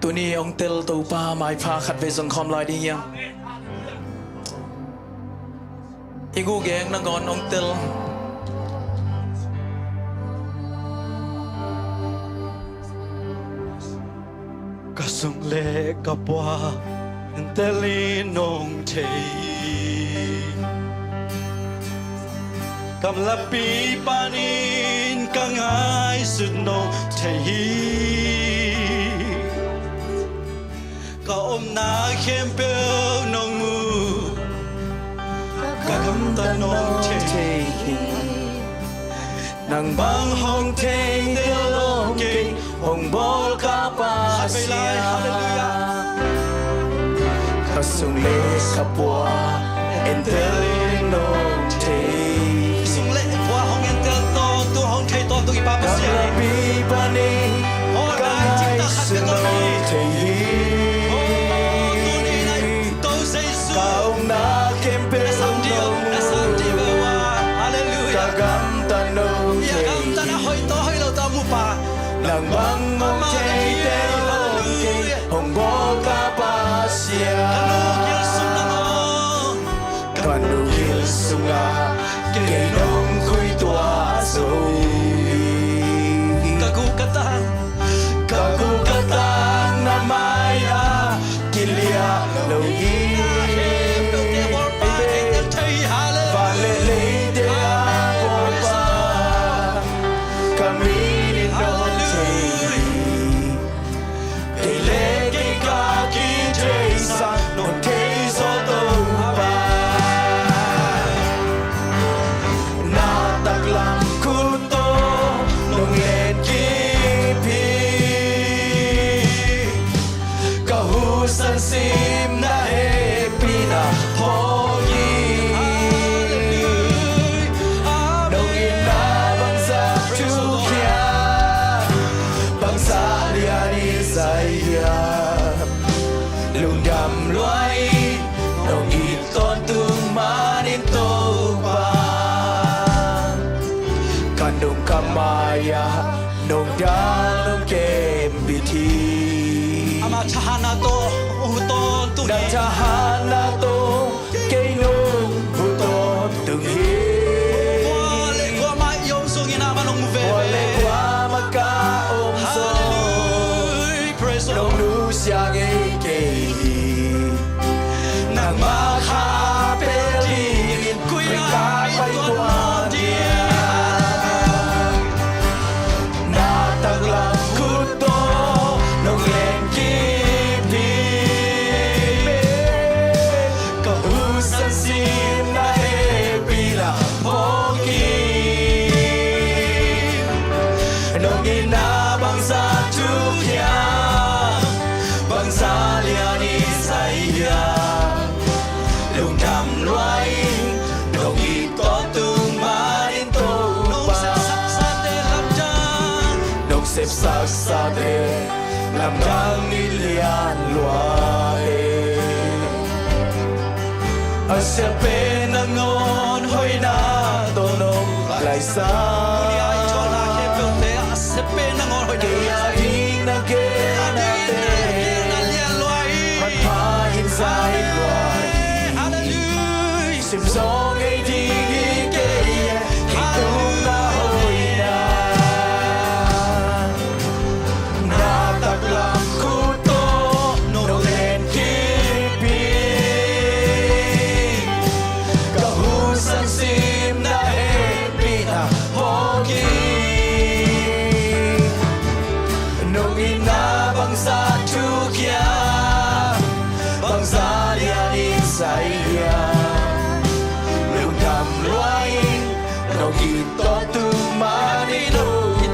Tuni hong tel Topa maipha khatvei zong khawm lai ding hiam? I gugeng nangawn hong tel. Ka sung le ka pua entel in hong thei hi. Gamlapi panin ka ngaihsut nong thei hi. Ka omna khempeuh nong mu, ka gamtat nong thei hi. Nang bang hong thei tel lo kei, hong bawl ka Pasian. Khatvei lai, halleluiah. Ka sung le ka pua entel in hong thei. Sung le pua hong entel tawntung, hong thei tawntung i Pa Pasian. Gamlapi panin ka ngaihsut nong thei hi. Ka omna khempeuh nong mu, ka gamtat nong thei hi. Nang bang hong thei tel lo kei, hong bawl ka Pasian. Ka nu gil sungah kei nong khuituah zo hi. Ka guk ka tang, ka guk ka tang na mai-ah kiliah lo hi. Van le leite a Bawlpa, ka min in nong thei hi. Kei le kei ka kitheisak nong thei zaw Topa. Na taklam khut tawh nong lenkip hi. Ka husan sim na hehpihna phawk hi. Nong itna bangzah thuk hiam, bangzah lian i zai hiam, lungdam lua ing, nong it tawntung manin Topa. Ka nung ka mai-ah nong dal nong kembit hi. Ama thahatna tawh hong hu tawntung hi. Na thahatna tawh kei nong hu tawntung hi. Kua le kuamah i om sungin amah nong mu veve. Kua le kuamah ka om sung, Hallelujah, praise the Lord, nong nusia ngei kei hi. Nangmah kha pel dingin koi-ah i tuan mawk ding. Na taklam khut tawh nong lenkip hi. Ka husan sim na hehpihna phawk hi. Nong itna bangzah thuk hiam, bangzah lian i zai hiam, lungdam lua ing, nong it tawntung manin Topa. Nong sepsaksate lamdang, nong sepsaksate lamdang in lian lua hi. A sia pen nangawn hoihna tawh nong laisan. Tuni-a i thahatna khempeuhte a sia pen nangawn hoihna, kei a ding na gen, a ding na gen a lian lua hi. Manpha in zai lua hi. Hallelujah. Sim zaw ngei ding hi kei, kei tungah hoihna. Na taklam khut tawh nong lenkip hi. Ka husan sim na hehpihna phawk hi. Nong itna bangzah thuk hiam, bangzah lian i zai hiam, lungdam lua ing, nong it tawntung manin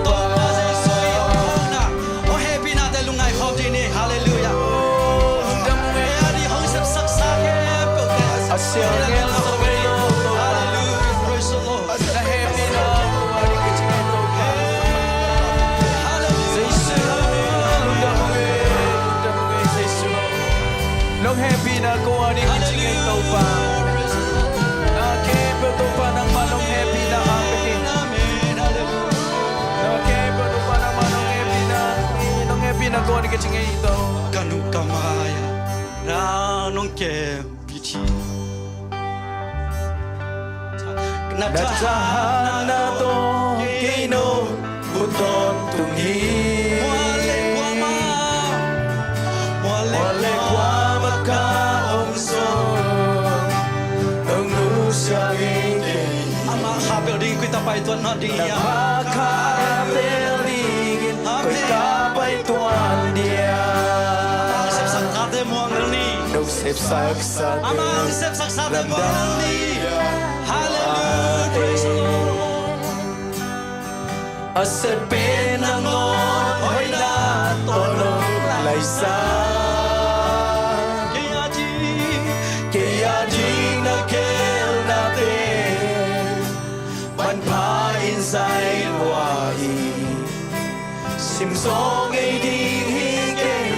Topa. Hong hehpihnate lungngai khawm ding ni. Hallelujah. Lungdam ngei. Hong sepsaksa khempeuhte a sia ngei. Hallelujah. Praise the Lord. Na hehpihna, Jesu, lungdam ngei, lungdam ngei, Jesu. Nong hehpihna ko a ding kicing ngei Topa. Na khempeuh Topa nangmah nong hehpihna a pek hi. Na khempeuh Topa nangmah nong hehpihna, nong hehpihna ko a ding kicing ngei Topa. Kem pithi. Na thahatna tawh kei nong mu tawntung hi. Mual le kuamah, mual le kuamah ka om zong nong nusia hi kei. Amah kha pel ding koi ta paituan nawn ding hiam? Amah kha pel ding koi ta paituan diam? Amah sepsak tate muang lel ni. Nong sepsak sate. Amah hong sepsak sate muang lel ni. Hallelujah, praise the Lord. A sep pen nangawn hoihna tawh nong laisan. Kei a ding, kei a ding na gelnate manpha in zai lua hi. Sim zaw ngei ding hi kei,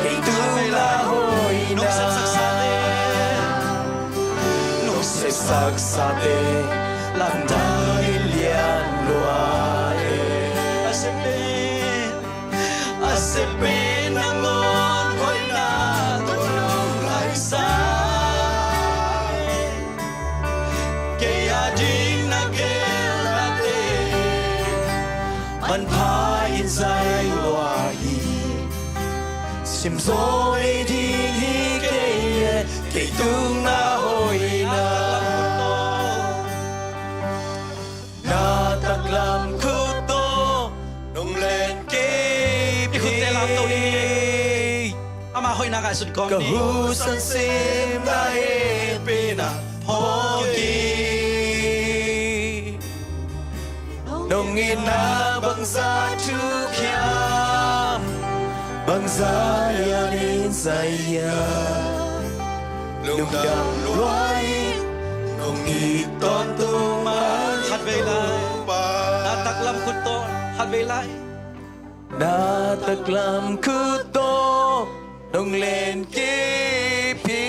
kei tung a hoihna. Nong sepsak sate, nong sepsak sate lamdang in lian lua e. A sep pen, a sep pen nangawn hoihna tawh nong laisan. Kei a ding na gelnate manpha in zai lua hi. Sim zaw ngei ding hi kei e, kei tung a hoihna. Na taklam khut tawh nong len kei. I khutte lamto ni. Amah hoihna ngaihsun kawm ni. Ka husan sim na hehpihna phawk hi. Nong itna bangzah thukhiam, bangzah lianin zai hiam. Lungdam lua hi, nong it tawntung mah. Khatvei lai. Na taklam khut tawh khatvei lai. Na taklam khut tawh nong len kei hi.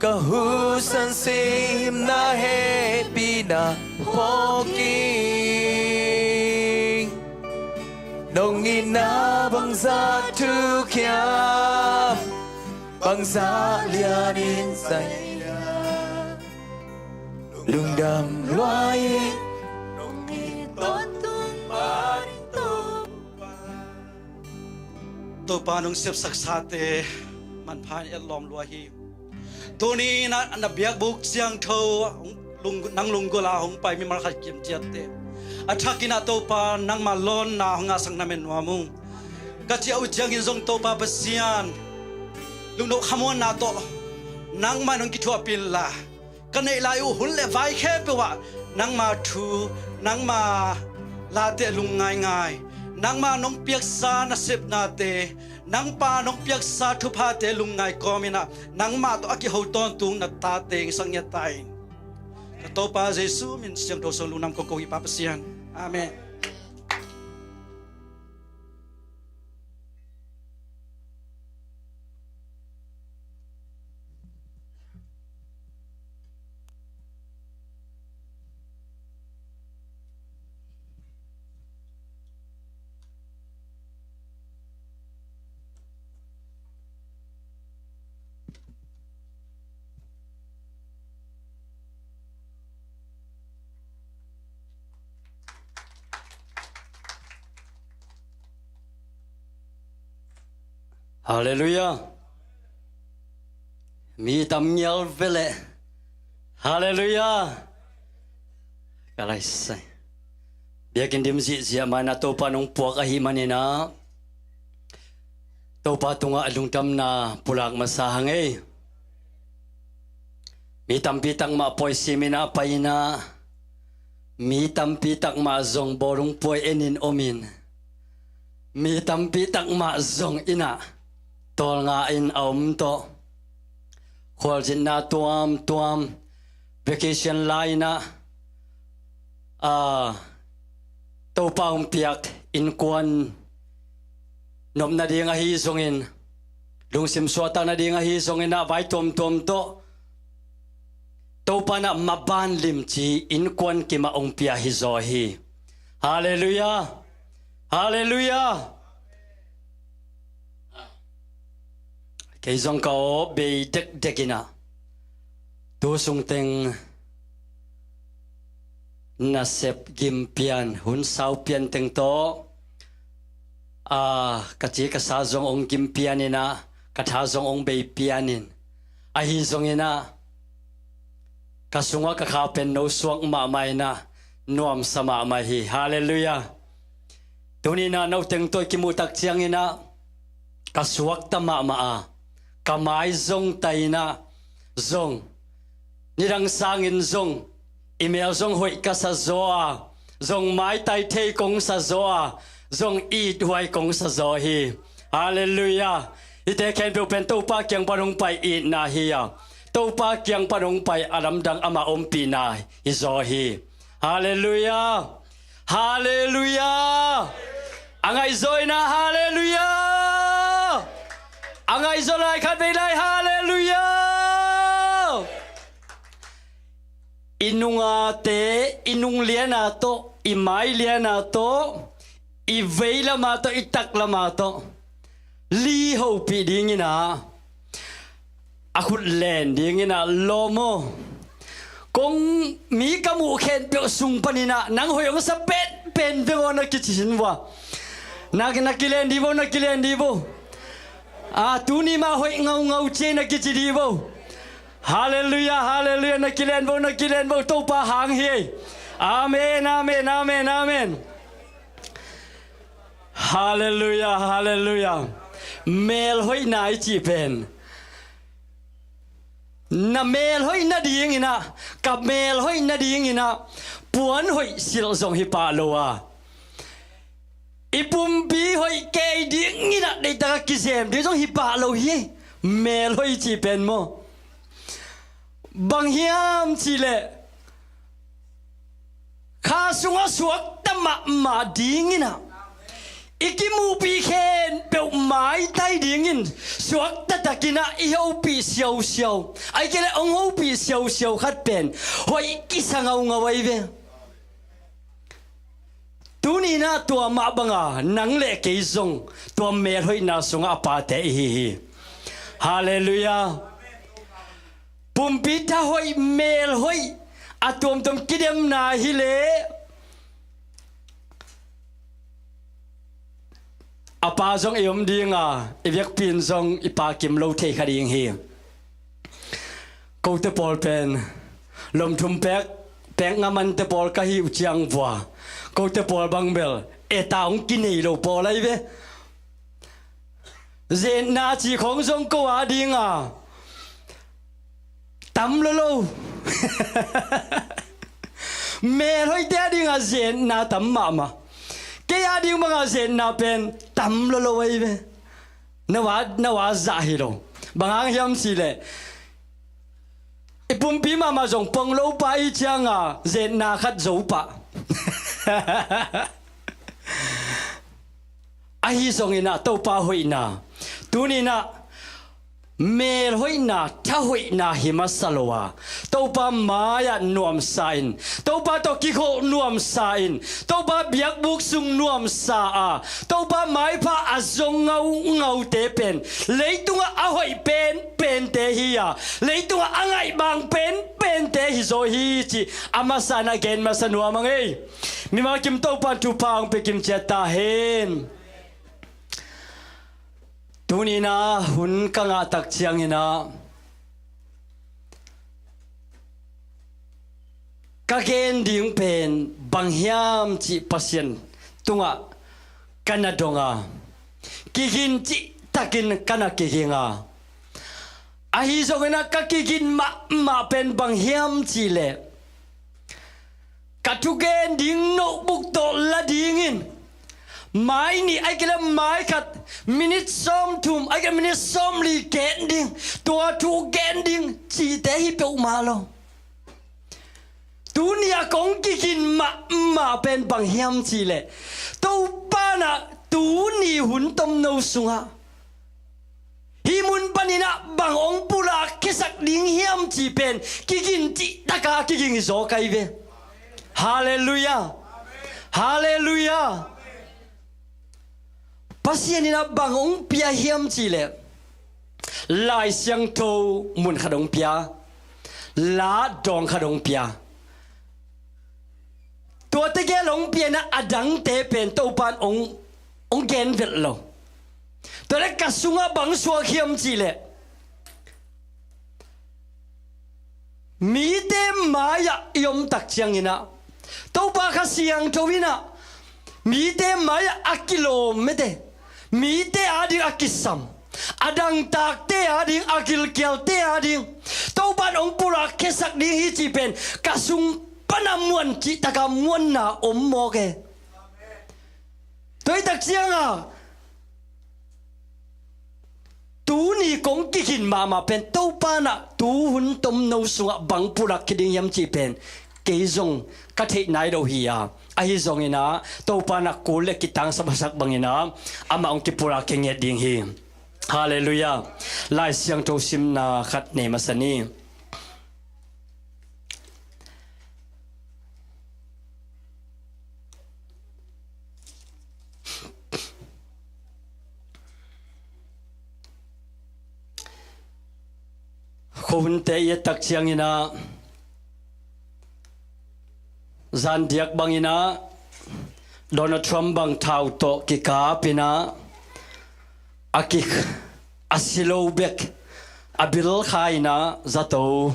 Ka husan sim na hehpihna phawk hi. Nong itna bangzah thukhiam, bangzah lianin zai hiam. Lungdam lua hi. Nong it tawntung mah in Topa. Topa nong sepsak sate manpha in etlawm lua hi. Tuni na, na biakbuk siangtho hong lung, nang lunggulh a hong pai mimal khat kim ciatte a thakin ah Topa nangma lawnna hong ngahsak na men nuam ung. Ka ciah uh ciangin zong Topa Pasian, lungno khamuanna tawh nangmah in hong kithuahpih inla, ka neih lai uh hun le vai khempeuh ah nangma thu, nangma late lungngaingai, nangma nong piaksa nasepnate, nangpa nong piaksa thuphate lungngai kawmin ah nangmah tawh a kiho tawntung na tate hong sak ngiat ta in. Ka Topa Jesu min siangtho suang lungdam kong ko hi Pa Pasian. Amen. Halleluiah. Mi tam ngial veleh. Halleluiah. Ka laisai. Biakinn dim zihziah mah in ah Topa nong puak ahih manin ah Topa tungah lungdamna pulak masa hang ei. Mi tampi tak mah pawi simin ah pai in ah, mi tampi tak mah zong bawlung puai enin omin, mi tampi tak mah zong in ah tawlnga in a om tawh, khualzinna tuamtuam, vacation lai in ah, a, Topa hong piak innkuan nop nading ahi zongin, lungsim suahtak nading ahi zongin ah vai tuamtuam tawh Topa in ah maban limci innkuan kim ah hong pia hi zaw hi. Halleluiah. Halleluiah. Kei zong ka aw bei dekdek inah tu sungteng nasep gim pian hun sau pian teng tawh a ka ci ka sa zong ong gim pian inah ka tha zong ong bei pian in ahi zong inah ka sungah ka kha pen no suak mahmah inah nuamsa mahmah hi. Halleluiah. Tuni inah no teng tawh i kimuh tak ciang inah ka suakta mahmah a ka mai zong ta inah zong nidang sangin zong i mel zong hoih ka sa zaw a zong maitai thei kong sa zaw a zong ithuai kong sa zaw hi. Halleluiah. Hihte khempeuh pen Topa kiang pan hong pai itna hi a Topa kiang pan hong pai a lamdang ama ompihna hi zaw hi. Halleluiah. Halleluiah. A ngaihzaw inah halleluiah. A ngaihzaw lai khat vei lai halleluiah. I nungate i nung liana tawh i mai liana tawh i veilama tawh i taklama tawh li hopih ding inah a khut len ding inah lawm aw. Kong mi ka muh khempeuh sung pan inah nang hoih hong sa penpen veng aw na kici sin vua. Na, na kilen di vo na kilen di vo. A tuni mah hoih ngaungau ciei na kici di vo. Halleluiah. Halleluiah. Na kilen vo na kilen vo Topa hang hi. Amen amen amen amen. Halleluiah. Halleluiah. Mel hoihna i cih pen na mel hoih nading inah ka mel hoih nading inah puan hoih silh zong hi pah lo a i pumpi hoih kei ding inah deihtak a kizem ding zong hi pah lo hi. Mel hoih i cih pen maw bang hiam cihleh kha sungah suakta mahmah ding inah i kimuhpih khempeuh maitai dingin suakta takinah i hopih siausiau ai kei le hong hopih siausiau khat pen hoih kisa ngaungau ai ve. Tuni inah tua mah banga nang le kei zong tua mel hoihna sungah a pate i hi hi. Halleluiah. Pumpi tha hoih mel hoih a tuamtuam kidemna hileh a pa zong i om dinga i biakpi in zong i pa kim lo thei kha ding hi. Kote pawl pen lomthum pek pek ngamante pawl ka hi uh ciang vua kote pawl bang bel eta hong kinei lo pawl ai ve. Zetna cih khong zong ko a dinga tam lo lo. Mel hoihte a dinga zetna tam mahmah. Kei a ding banga zetna pen tam lo lo ai ve. Na wa na wa zah hi lo. Bang hang hiam cihleh i pumpi mahmah zong pong lo pah i cianga zetna khat zo pah. Ahi zong inah Topa hoihna tuni inah mel hoihna tha hoihna hi masa lo a Topa mai-ah nuamsa in Topa tawh kikholh nuamsa in Topa biakbuk sung nuamsa a Topa maipha a zong ngaungaute pen leitungah a hoih penpente hi a leitungah a ngaihbang penpente hi zaw hi cih a masa in a gen masa nuam a ngei. Mimal kim Topa in thupha hong pia kim ciat ta hen. Tuni inah hun ka ngah tak ciang inah ka gen ding pen bang hiam cih Pasian tungah ka na dong a kigin cihtakin ka na kiging a ahi zong inah ka kigin mahmah pen bang hiam cihleh ka thugen ding notebook tawh la dingin mai nih ai kei le mai khat minit sawmthum ai kei le minit sawmli gen ding tua thu gen ding cihte hi peuhmah lo. Tuni a kong kigin mahmah pen bang hiam cihleh Topa in ah tuni hun tomno sungah hih mun panin ah bang hong pulak khiasak ding hiam cih pen kigin cihtaka kiging hi zaw ka hi ve. Halleluiah. Halleluiah. Pasian in ah bang hong pia hiam cihleh Lai Siangtho mun khat hong pia, la dawng khat hong pia. Tuate gel hong pianah a dangte pen Topan hong, hong genvelh lo. Tuate ka sungah bang suak hiam cihleh, mite mai-ah i omtak cianginah Topa Kha Siangtho inah mite mai-ah a kilawm mete, mite ading a kisam, a dangtakte ading, a gilkialte ading Topan hong pulak khiasak ding hi cih pen ka sung pana muan cihtaka muanna om mawk e. Tuaitak cianga tuni kong kigin mahmah pen Topa inah tuhun tomno sungah bang pulak khia ding hiam cih pen kei zong ka theih nai lo hi a, ahi zonginah Topa inah kul le kitangsap a sak banginah amah hong kipulak khia ngiat ding hi. Halleluiah. Lai Siangtho simna khat nei masa ni. Khuahunte i ettak cianginah zandiak banginah Donald Trump bang thau tawh kikapinah a ki a si lo bek a bilkha inah zato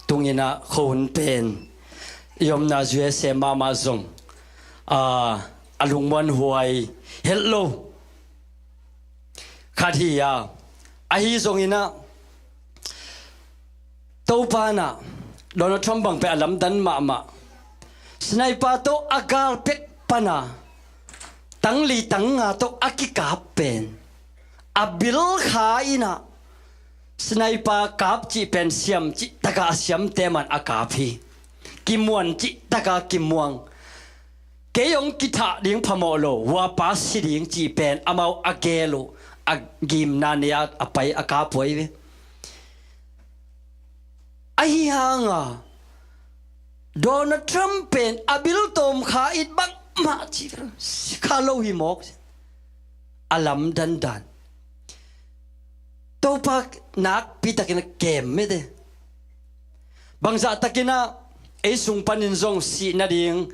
tunginah khuahun pen i omna U S A mahmah zong a, a lungmuanhuai helh lo khat hi a, ahi zonginah Topa inah Donald Trump bang pen a lamdan mahmah. Sniper tawh a galpek pana tangli tanga tawh a kikap pen a bilkha inah sniper kap cih pen siam cihtaka a siamte man a kap hi. Kimuan cihtaka kimuang. Kei hong kithah ding phamawh lo, huapa si ding cih pen amau a gel uh a gimna nei-a a pai a kap uh ahi ve. Ahi hanga Donald Trump pen a biltawm kha it bangmah cih kha lo hi mawk. A lamdandan Topa nakpitakin a kem mete. Bangzahtakinah ei sung panin zong sih nading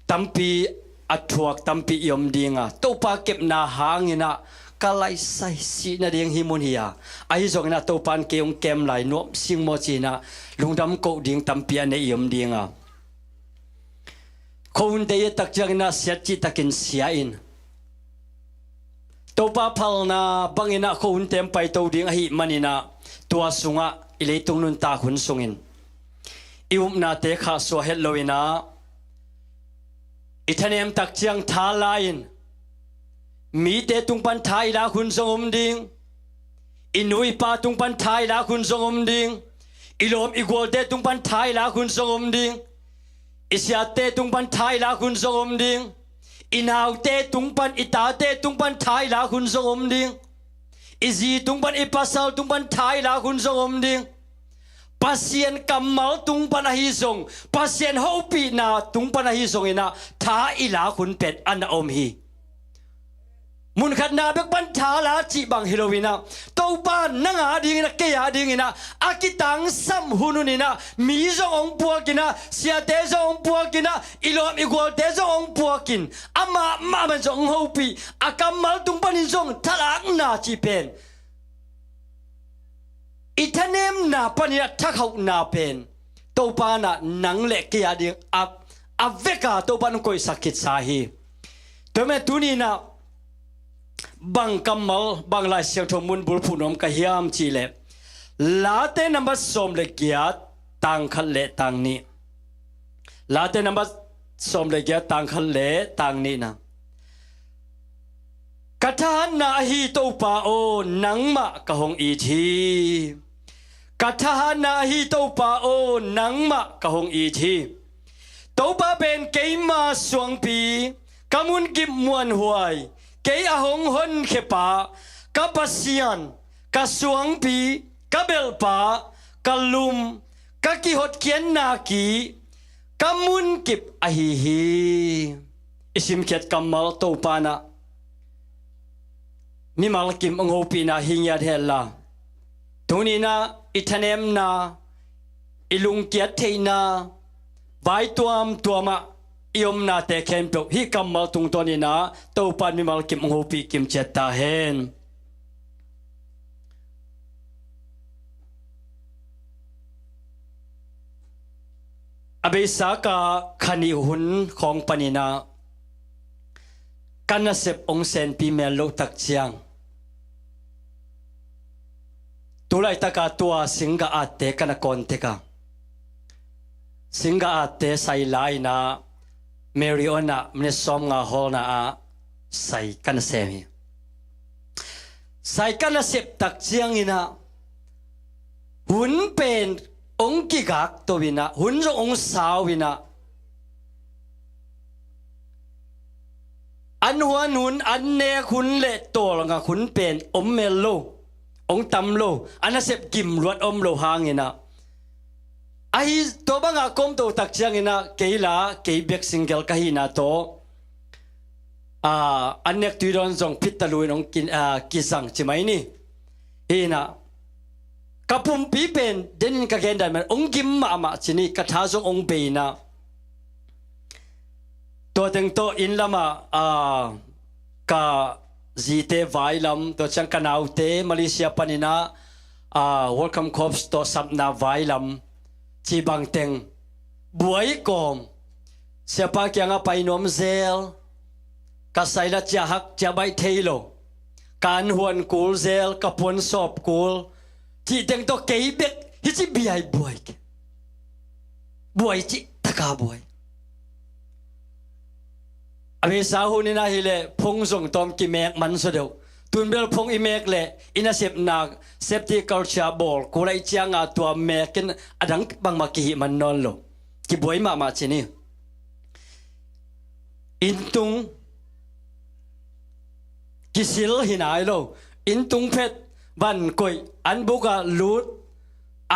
tampi a thuak tampi i om dinga, Topa kepna hanginah ka laisai sih nading hih mun hi a, ahi zonginah Topa in kei hong kem lai nuam singmaw cinah lungdam koh ding tampi a nei i om dinga. Khuahunte i ettak cianginah siat cihtakin sia in. Topa phalna banginah khuahunte hong paito ding ahih maninah tua sungah i leitung nuntak hun sungin i upnate khahsuah het loinah i thanemtak ciang tha la in. Mite tung pan tha i lak hun zong om ding. I nu i pa tung pan tha i lak hun zong om ding. I lawm i gualte tung pan tha i lak hun zong om ding. I siate tung pan tha i lak hun zong om ding. I naute tung pan, i tate tung pan tha i lak hun zong om ding. I zi tung pan, i pasal tung pan tha i lak hun zong om ding. Pasian kammal tung pan ahi zong, Pasian hopihna tung pan ahi zonginah tha i lak hun pen a na om hi. Munkhatna bek pan tha la cih bang hi loinah Topa nang a dinginah, kei a dinginah a kitangsam hun huninah mi zong hong puakinah, siate zong hong puakinah, i lawm i gualte zong hong puakin, amah mahmah zong hong hopih, a kammal tung panin zong thalakna cih pen i thanemna panin a thakhauhna pen Topa inah nang le kei a ding a, a veka Topa in hong koihsak khitsa hi. Tua mah tuninah bang kammal, bang Lai Siangtho mun bulphuh nuam ka hiam cihleh, Late nambat sawm le giat, tang khat le tang nih. Late nambat sawm le giat, tang khat le tang nihna. Ka thahatna ahi Topa aw, nangmah ka hong it hi. Ka thahatna ahi Topa aw, nangmah ka hong it hi. Topa pen keima suangpi, ka munkip muanhuai, kei a hong honkhiapa, ka Pasian, ka suangpi, ka belhpa, ka lum, ka kihotkhiatna ki, ka munkip ahi hi. I simkhiat kammal Topa inah mimal kim hong hopihna hi ngiat henla, Tuni-in ah i thanemna, i lungkiat theihna, vai tuamtuamah i omnate khempeuh hih kammal tungtawnin ah Topa in mimal kim hong hopih kim ciat ta hen. A beisa ka kha nih hun khawng panin ah ka nasep hong senpi mel loh tak ciang, tu laitak a tua singgah atte ka na kawn tek a, singgah atte sai la-in ah Marriott ah minute sawmnga hawlna ah sai ka na sem hi. Sai ka na sep tak ciangin ah hun pen hong kigakto-in ah, hun zong hong sau-in ah, an huan hun, an nek hun le tawlngak hun pen om mel lo, hong tam lo, a nasep gimluat om lo hangin ah, ahi tua bangah ka omto tak ciangin ah kei la, kei bek single ka hihna tawh, a, an nek tui dawn zong phittalu-in hong ki, a, kizang ci mai ni. Hi-in ah ka pumpi pen denin ka gen dan mah hong gim mahmah ci ni, ka tha zong hong bei-in ah. Tua teng tawh inn lamah, a, ka zite vai lam, tua ciang ka naute Malaysia panin ah, a, Welcome Corps tawh sapna vai lam cih bang teng buai kawm. Siapa kiangah pai nuam zel, ka sai la ciah hak ciah baih thei lo, ka an huan kul zel, ka puan sawp kul, cih teng tawh kei bek hi ci biai buai ke. Buai cih taka buai. A beisa hun in ah hi leh phone zong tawm kimek man saw deuh. Tun bel phone i mek leh i nasepna, safety culture bawl kul ahih ciangin tua mekin a dang bangmah kihih man nawn lo. Kibuai mahmah ci ni. Inntung kisil hi nai lo. Inntung phet, van koih, an bukah lut,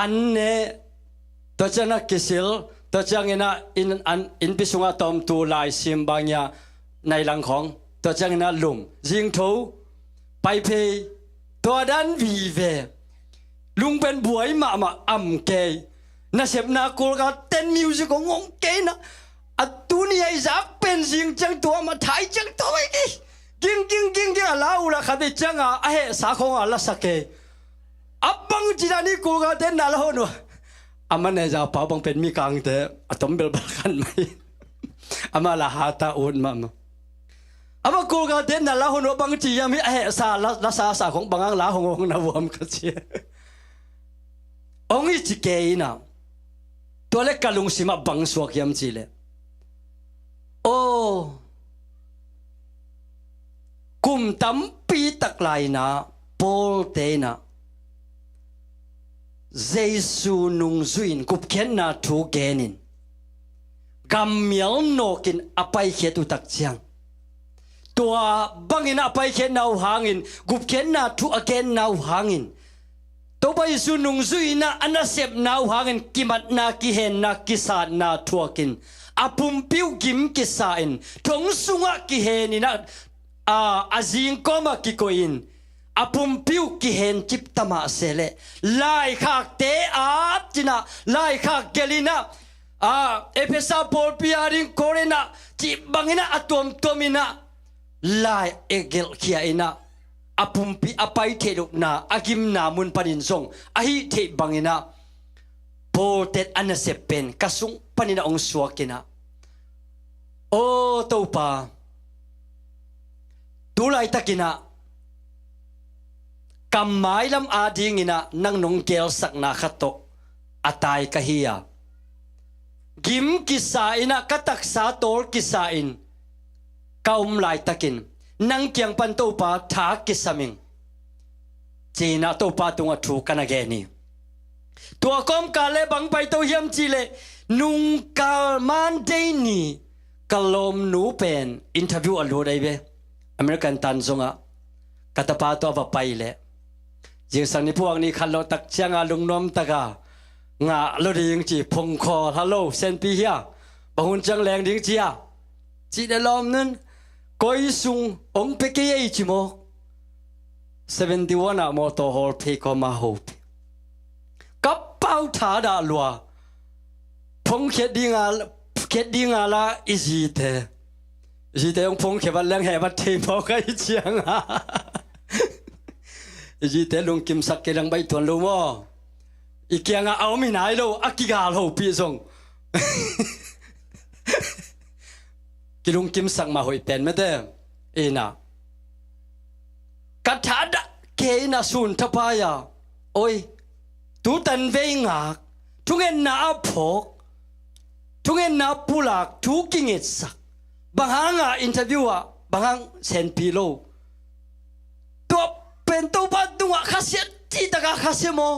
an ne, tua ciangin ah kisil, tua ciangin ah inn, an, innpi sungah tawmtu lai sim bang ia nai lang khawng, tua ciangin ah lum, zingtho, pai phei, tua dan vive. Lung pen buai mahmah, am kei. Nasepna kulgal ten music hong om kei na. A tuni a i zak pen zing ciang tua mah thai ciang tua mai kei. Ging, ging, ging, ging, a la uh la khat i ciang a, a hehsa khawng a la sa kei. A bang ci dan i kulgal ten na la hon uh. A manager pa bang pen Mikangte a tom belbal khan mai. Amah la hata ut mahmah. Amah kulgal ten na la hon uh a bang ci hiam hi, a hehsa la, la sasa khawng bang hang la hong hong na vuam ka ci. Hong hi ci kei in ah. Tua leh ka lungsim ah bang suak hiam cih leh, aw, kum tampi tak lai-in ah Paul-te in ah Jesu nungzui-in gupkhiatna thu genin gammial nawkin a paikhiat uh tak ciang, tua bangin a paikhiatna uh hangin, gupkhiatna thu a genna uh hangin, Topa Jesu nungzui-in ah a nasepna uh hangin kimatna, kihenna, kisatna thuakin, a pumpi uh gim kisa-in, thong sungah kihen in ah, a, a zingkawmah kikoih in, a pumpi uh kihen cipta mah se leh, laikhakte at in ah, laikhak gelh in ah, a, Efesa pawlpi ading, Korin ah, cih bangin ah a tuamtuam in ah, lai e gelhkhia in ah, a pumpi a pai theih lohna, a gimna mun panin zong a hih theih bangin ah, Paul-te a nasep pen ka sung panin ah hong suak in ah, aw Topa, tu laitakin ah ka mailam adingin ah nang nong gelsakna khat tawh a tai ka hi a, gim kisa in ah, ka taksa tawl kisa-in ka om laitakin nang kiang pan Topa tha kisam ing, ci-in ah Topa tungah thu ka na gen hi. Tua kawmkal leh bang paito hiam cih leh, nungkal Monday ni ka lawmnu pen interview a lut ahi ve, American tan zongah. Ka tapa tawh a va pai leh, zingsang ni phuak ni khat lo tak ciang a lungnuam taka ngah lo ding ci, phone call, "Hello, senpi hia? Bang hun ciang leng ding ci a?" Cih leh lawmnu'n, "Koi sung hong pia kei ei," ci mawk. Seventy-one ah mawtaw hawl phei kawma ho phei. Au thadah lua. Phongkhiat dinga, khiat dinga la i zite, i zite hong phongkhia vat leng heh vat thei mawk a i cianga i zite lungkimsak kei lang baih tuan lo maw? I kianga a om hi nai lo, a kigal hopih zong kilungkimsak mah hoih pen mete. Ina ka thadah kei ina sun thapai a, oi, tu tanvei ngak, thungetna a phawk, thungetna pulak, thu kingetsak, bang hanga interview ah bang hang senpi lo? Tua pen Topa tungah khasiat citaka khasia maw?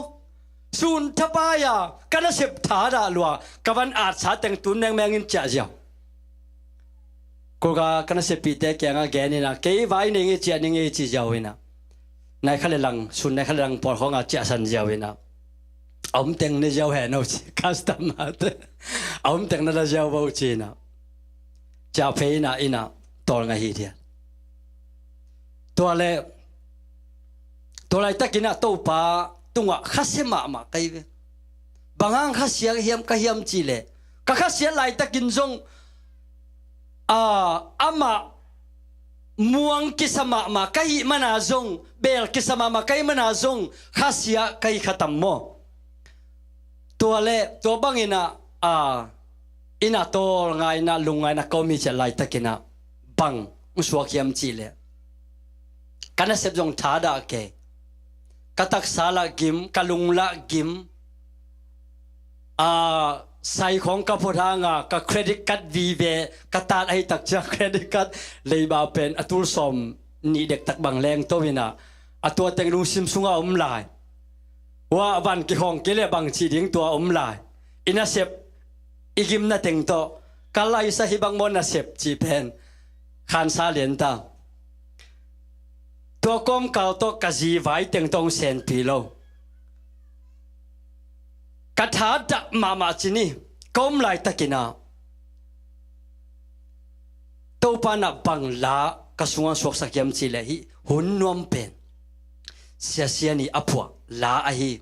Sun thapai a ka nasep thadah lua, ka van atsa teng tun mengmengin ciah ziau. Kulka ka nasepihte kianga gen ina, kei vai nei ngei ciah ni ngei ci ziau ina, nai kha le lang, sun nai kha le lang pawl khawnga ciahsan ziau ina, a om teng ne ziau hen o ci, customer te a om teng na la ziau vo ci ina, ciah phei ina, ina tawl ngah hi dia. Tua le tua laitakin ah Topa tungah khasia mahmah ka hi ve. Bang hang khasia hiam ka hiam cih leh, ka khasiat laitakin zong a, amah muang kisa mahmah ka hih mana zong, beel kisa mahmah ka hih mana zong khasia ka hi kha tam maw? Tua le tua bangin ah, a, ina tawl ngaina, lung ngaina ka om hi ciah laitakin ah bang hong suak hiam cih leh, ka nasep zong thadah kei, ka taksa lah gim, ka lung lah gim. A, sai khawng ka phot hanga ka credit card vive ka tat ahi tak ciang credit card leiba pen a tul sawm nih dektak bang leng to ina, a tua teng lungsim sunga om lai. Ua van kikhawng kei le bang cih ding tua om lai. I nasep, i gimna teng tawh ka laisa hi bang maw nasep cih pen khansa lian ta. Tua kawmkal tawh ka zi vai teng tawh hong senpi lo. Ka thadah mahmah ci ni, ka om laitakin ah Topa na bang la ka sungah suaksak hiam cih leh hih hun nuam pen Sia Sian ii a phuah la ahi.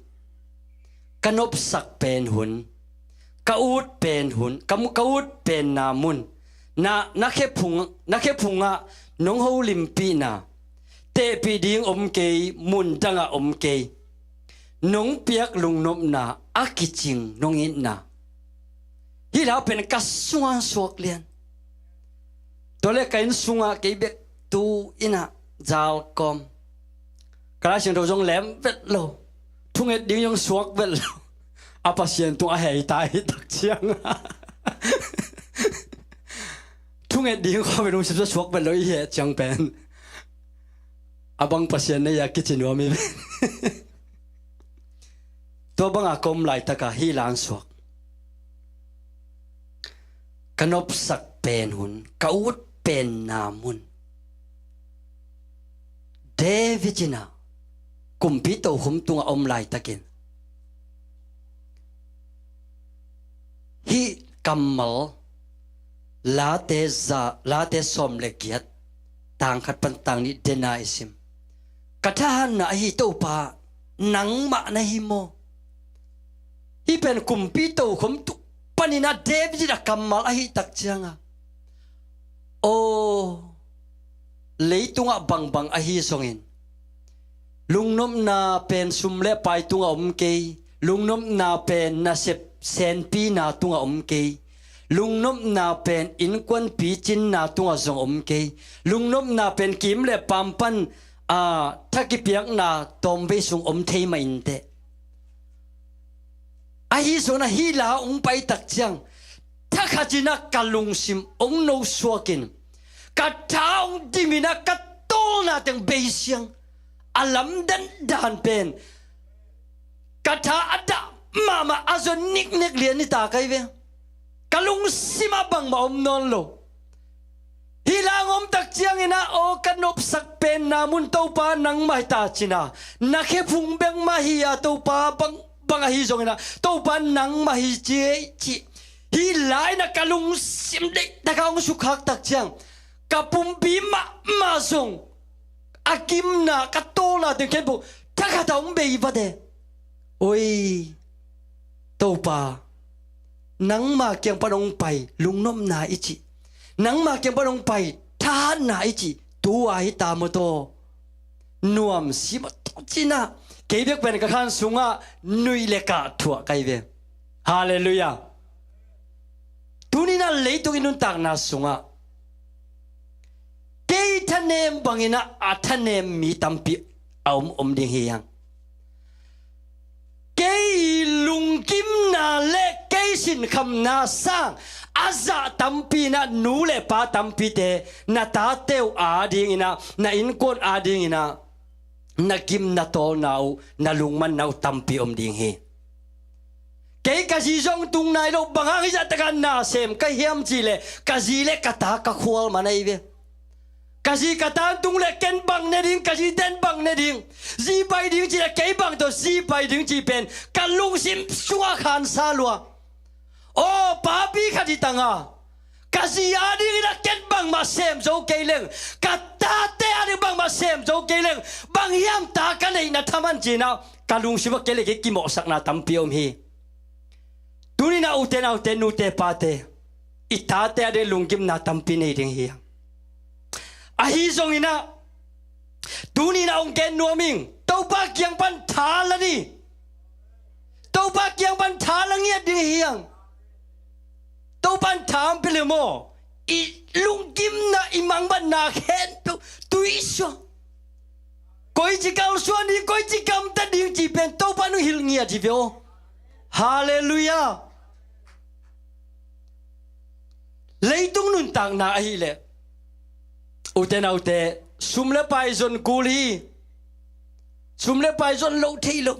Ka nopsak pen hun, ka ut pen hun, ka mu-, ka ut penna mun, na, na khephung, na khephungah nong holimpihna, tehpih ding om kei, mun dangah om kei, nong piak lungnopna a kicing nong itna. Hih la pen ka sungah suak lian. Tua le ka inn sungah kei bek tu ina zal kawm. Ka Lai Siangtho zong lem vet lo. Thunget ding zong suak vet lo. A Pasian tung a hei ta hi tak ciang. Thunget ding khaw vet lungsim suak vet lo i heh ciang pen. A bang Pasian na ia kici nuam i ven. Tua banga ka om laitaka hih la hong suak. Ka nopsak pen hun, ka ut penna mun. David ina kumpi tokhom tungah om laitakin hih kammal Late za, Late sawm le giat, tang khat pan tang nih dena i sim. Ka thahatna ahi Topa, nangmah na hi maw? Hih pen kumpi tokhom tuk panin a David a kammal ahi tak cianga, aw, leitungah bangbang ahi zongin, lungnopna pen sum le pai tungah om kei, lungnopna pen nasep senpina tungah om kei, lungnopna pen innkuan picinna tungah zong om kei, lungnopna pen kim le pam pan, a, thakipiakna tawmvei sung om thei mah inteh. Ahi zongin a hih la hong pai tak ciang, thakhatin a ka lungsim hong nosuakin, ka tha hong dimin a ka tawlna teng beisiang, a lamdang dan pen ka tha a dah mahmah a zon niknek lian hi ta ka hi ve. Ka lungsim ah bangmah om nawn lo. Hih la hong om tak ciangin a, aw, ka nopsak penna mun Topa nangmah hi ta cina, na khephung bek mah hi a Topa bang, bang ahi zongin a, Topa nangmah hi ci, ci. Hih la in a ka lungsim deihtaka hong sukhak tak ciang, ka pumpi mahmah zong a kimna, ka tawlna teng khempeuh thakhat a hong bei vat e. Oi. Topa, nangma kiang pan hong pai lungnopna i cih, nangma kiang pan hong pai thahatna i cih, tu-a hi ta maw taw. Nuam si maw taw cinah, kei bek pen ka khan sungah nuih le kah thuah ka hi ve. Halleluiah. Tuni-in ah leitung i nuntakna sungah kei thanem bangin ah a thanem mi tampi a om, om ding hi hang. Kei lunggimna le kei sinkhamna sang a zah tampi in ah, nu le pa tampite, na tate uh adingin ah, na innkuan adingin ah, na gimna tawlna uh, na lungmanna uh tampi om ding hi. Kei ka zi zong tung nai lo, bang hang hih zah takah na sem ka hiam cih leh, ka zi le ka ta ka khual man ahi ve. Ka zi ka ta tung leh ken bang ne ding, ka zite in bang ne ding. Zi pai ding cih leh kei bang tawh zi pai ding cih pen ka lungsim sungah khansa lua. Aw, papi khat hi tang a, ka zi adingin ah ken bangmah sem zo kei leng, ka tate ading bangmah sem zo kei leng, bang hiam ta ka neihna thaman cinah, ka lungsim ah kei le kei kimawhsakna tampi om hi. Tuni-in ah ute naute, nute pate, i tate ading lunggimna tampi nei ding hi hang. Ahi zongin ah, tuni-in ah hong gen nuam ing, Topa kiang pan tha la ni. Topa kiang pan tha la ngiat ding hi hang. Topa in tha hong pia le maw, i lunggimna, i mangbatna khempeuh tuisuak. Koici kalsuan ding, koici gamtat ding cih pen Topa in hong hilh ngiat hi ve aw. Halleluiah. Leitung nuntakna ahih leh, ute naute, sum le pai zon kul hi. Sum le pai zon loh thei lo.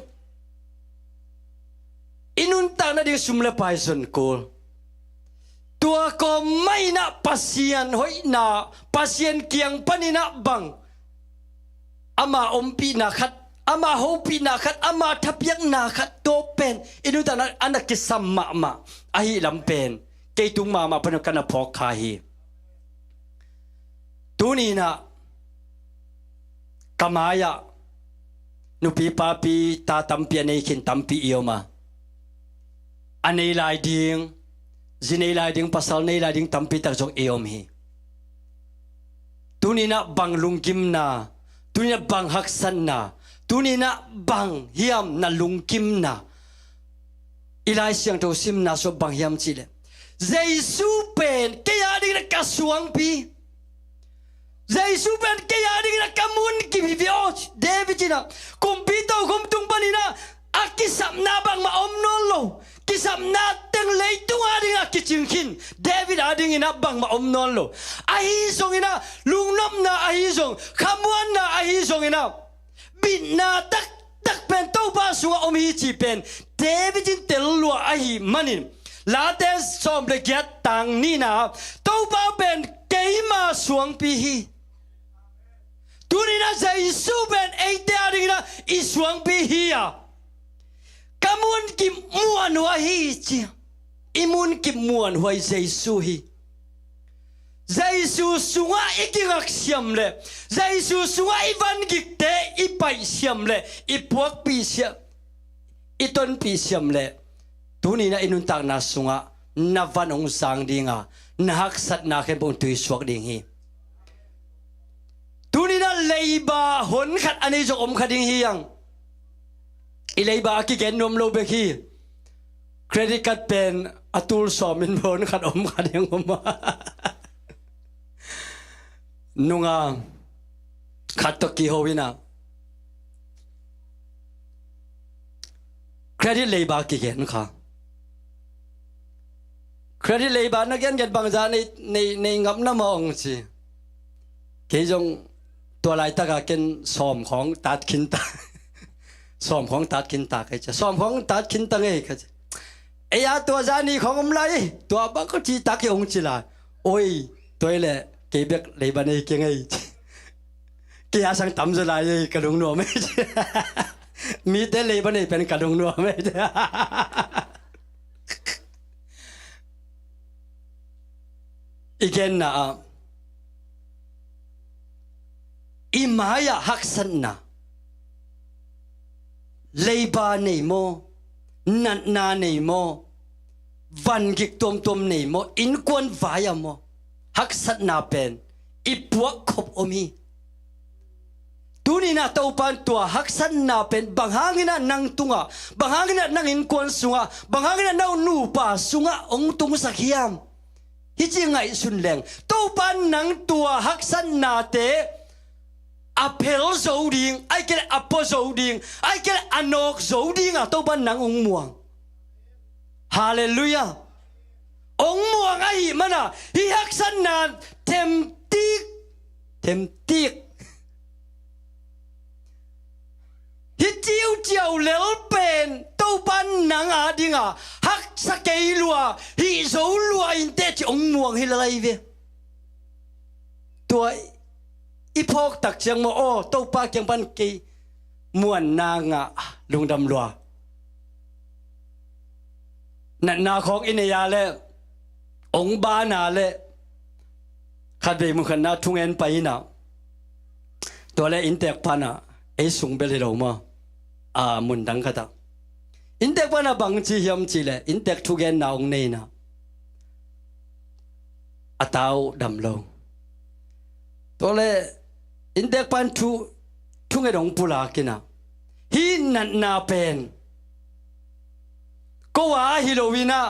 I nuntak nading sum le pai zon kul. Tua kawm mah in ah Pasian hoihna, Pasian kiang panin ah bang ama ompihna khat, ama hopihna khat, ama thapiakna khat, tua pen i nuntakna a na kisam mahmah ahih lam pen kei tung mahmah pan ka na phawk kha hi. Tuni-in ah ka mai-ah nupi papi ta tampi a nei khin tampi i om a, a nei lai ding, zi nei lai ding, pasal nei lai ding tampi tak zong i om hi. Tuni-in ah bang lunggimna, tuni-in ah bang haksatna, tuni-in ah bang hiam na lunggimna, i Lai Siangtho simna sungah bang hiam cih leh, Jesu pen kei adingin ah ka suangpi, Jesu pen kei adingin ah ka munkip hi ve aw. David in ah kumpi tokhom tung panin ah a kisapna bangmah om nawn lo, kisapna teng leitung adingin ah kicing khin, David adingin ah bangmah om nawn lo. Ahi zongin ah, lungnopna ahi zong, khamuanna ahi zongin ah, bitna taktak pen Topa sungah om hi cih pen David in tel lua ahih manin, Late sawm le giat tang nihna, Topa pen keima suangpi hi. Tuni-in ah Jesu pen eite adingin ah i suangpi hi a, ka munkip muanhuai hi ci a. I munkip muanhuai Jesu hi. Jesu sungah i kingak siam leh, Jesu sungah i van gikte i paih siam leh, i puakpih siam, i tonpih siam leh, tuni-in ah i nuntakna sungah na van hong zang ding a, na haksatna khempeuh hong tuisuak ding hi. Tuni-in ah leiba hon khat a nei zong om kha ding hi hang. I leiba a kigen nuam lo bek hi. Credit card pen a tul sawmin hon khat om kha ding om a. Nunga khat tawh kiho in ah, credit leiba kigen kha. Credit leiba na gengen bangza nei, nei, nei ngap na maw hong ci. Kei zong tua laitaka ken sawm khawng tat khinta. Sawm khawng tat khinta kei ci. Sawm khawng tat khinta ngei ka ci. Ei a tua zani khawng om lai, tua bang ko ci tak hi hong ci lai. Oi, tua hi leh kei bek leiba nei kei ngei ci. Kei a sang tam zaw lai ei, ka lungnuam ei. Mite leiba nei pen ka lungnuam ei. I genna ah, i mai-ah haksatna, leiba nei maw, natna nei maw, vangik tuamtuam nei maw, innkuan vai-ah maw, haksatna pen i puak khop om hi. Tuni-in ah Topa'n tua haksatna pen bang hangin ah nang tungah, bang hangin ah nang innkuan sungah, bang hangin ah na nupa sungah hong tungsak hiam? Hih ci ngaihsun leng, Topa'n nang tua haksatnate a phel zo ding, ahih kei leh a pua zo ding, ahih kei leh a nawk zo dingah Topa'n nang hong muang. Halleluiah. Hong muang ahih manin ah hih haksatna themtik, themtik, hih ciuciau lel pen Topa'n nang adingah haksa kei lua, hih zo lua inteh ci hong muang hi lai ve. Tua i phawk tak ciang maw, aw, Topa kiang pan kei muanna ngah, lungdam lua. Natna khawng i nei a leh, hong ban a leh, khatvei mun khatna thungen pai in ah, tua leh inntek pan ah, ei sung bel hi lo maw, a, mun dang khat ah, inntek pan ah bang ci hiam cih leh, inntek thugenna hong nei in ah, a tau dam lo. Tua leh inntek pan thu, thunget hong pulak in ah, hih natna pen ko a ahi lo in ah,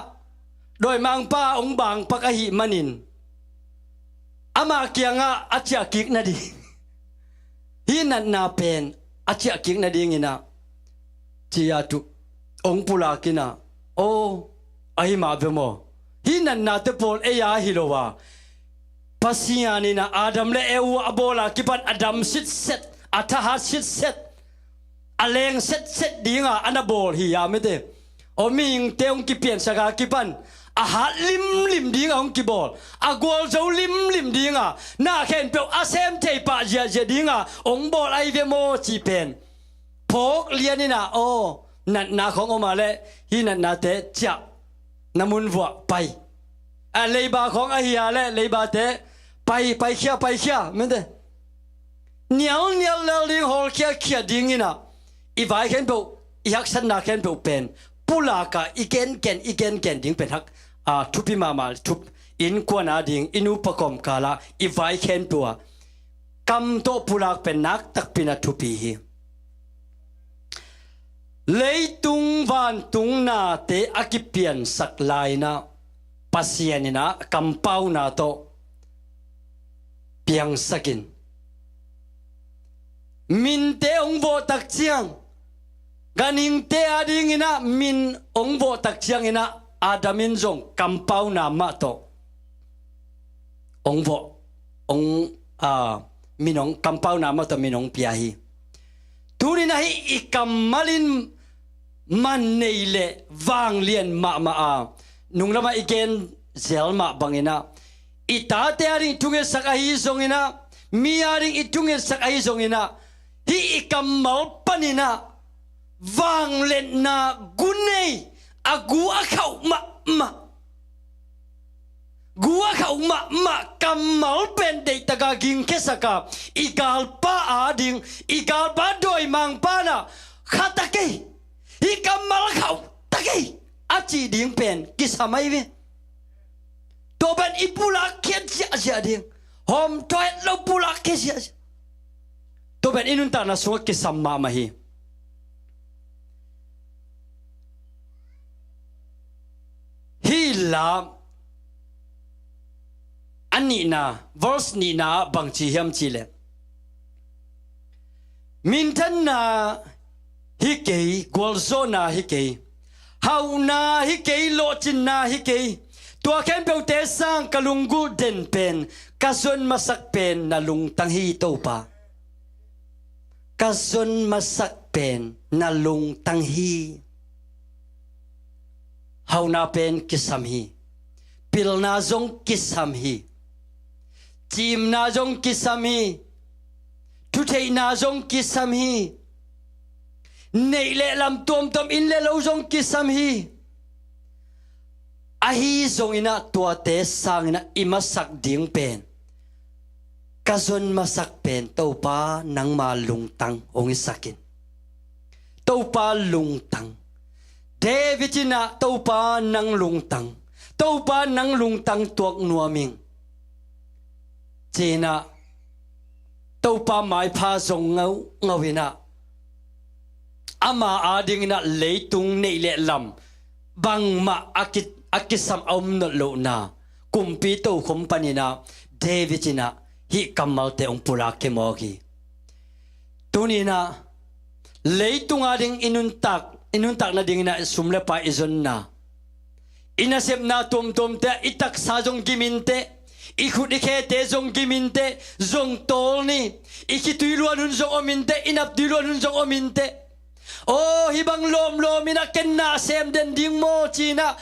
dawimangpa hong bangpak ahih manin, amah kiangah a ciahkik nading, hih natna pen a ciahkik nadingin ah, ci-a thu hong pulak in ah, aw, ahi mah ve maw. Hih natnate pawl ei a ahi lo a, Pasian in ah Adam leh Eva a bawl a kipan a dam sitset, a thahat sitset, a leng setset dinga a na bawl hi a, mite. Aw, mihingte hong kipiansak a kipan a hat limlim dinga hong kibawl, a gualzo limlim dinga, na khempeuh a sem thei pah ziahziah dinga hong bawl ahi ve maw cih pen phawk lian in ah, aw, natna khawng om a leh, hih natnate ciah, na mun vuah pai. A, leiba khawng ahi a leh, leibate pai, paikhia, paikhia, mite. Nialnial lel ding, hawlkhia khia dingin ah, i vai khempeuh, i haksatna khempeuh pen pulak a, i gengen, i gengen ding pen hak, a, thupi mahmah, thup, innkuan ading, i nupa kawmkal ah, i vai khempeuh ah kam tawh pulak pen nakpi takin a thupi hi. Leitung vantung nate a kipiansak lai-in ah, Pasian in ah kampauna tawh piangsak in, minte hong vawh tak ciang, ganhingte adingin ah min hong vawh tak ciangin ah, Adam in zong kampauna mah tawh hong vawh, hong, a, min hong, kampauna mah tawh min hong pia hi. Tuni-in ah hih i kammal in man nei leh vanglian mahmah a, nunglamah i gen zel mah bangin ah, i tate ading i thungetsak ahi zongin ah, mi ading i thungetsak ahi zongin ah, hih i kammal panin ah vangliatna gu nei, a gu a khauh mahmah, gu a khauh mahmah kammal pen deihtak a gingkhiasak a, i galpa ading, i galpa dawimangpa in ah kha ta kei, hih kammal khauh ta kei a cih ding pen kisam ahi ve. Tua pen i pulak khiat ziahziah ding, hawmthawh het lo pulak khiat ziahziah. Tua pen i nuntakna sungah kisam mahmah hi. Hih la a nihna, verse nihna ah bang ci hiam cih leh, minthanna hi kei, gualzawhna hi kei, hauhna hi kei, lawhcinna hi kei, tua khempeuhte sang ka lunggulh den pen, ka zon masak pen na lungtang hi, Topa. Ka zon masak pen na lungtang hi. Hauhna pen kisam hi. Pilna zong kisam hi. Cimna zong kisam hi. Thutheihna zong kisam hi. Neih leh lam tuamtuam, inn leh lo zong kisam hi. Ahi zongin ah tuate sangin ah i masak ding pen, ka zon masak pen Topa nangma lungtang hong hisak in. Topa lungtang, David in ah, "Topa nang lungtang, Topa nang lungtang tuak nuam ing," ci-in ah, Topa maipha zong ngaungau in ah, ama ading in ah leitung neih le lam bangmah a ki, a kisam a om nawn lohna, kumpi tokhom panin ah David in ah hih kammalte hong pulak khia mawk hi. Tuni in ah leitung ading i nuntak, i nuntak nading in ah sum le pai i zonna, i nasepna tuamtuamte, i taksa zong gim inteh, i khut i khete zong gim inteh, zong tawl ni. I khitui luan hun zong om inteh, i naptui luan hun zong om inteh. Aw, hih bang lawmlawm in ah ken na sem den ding maw ci-in ah,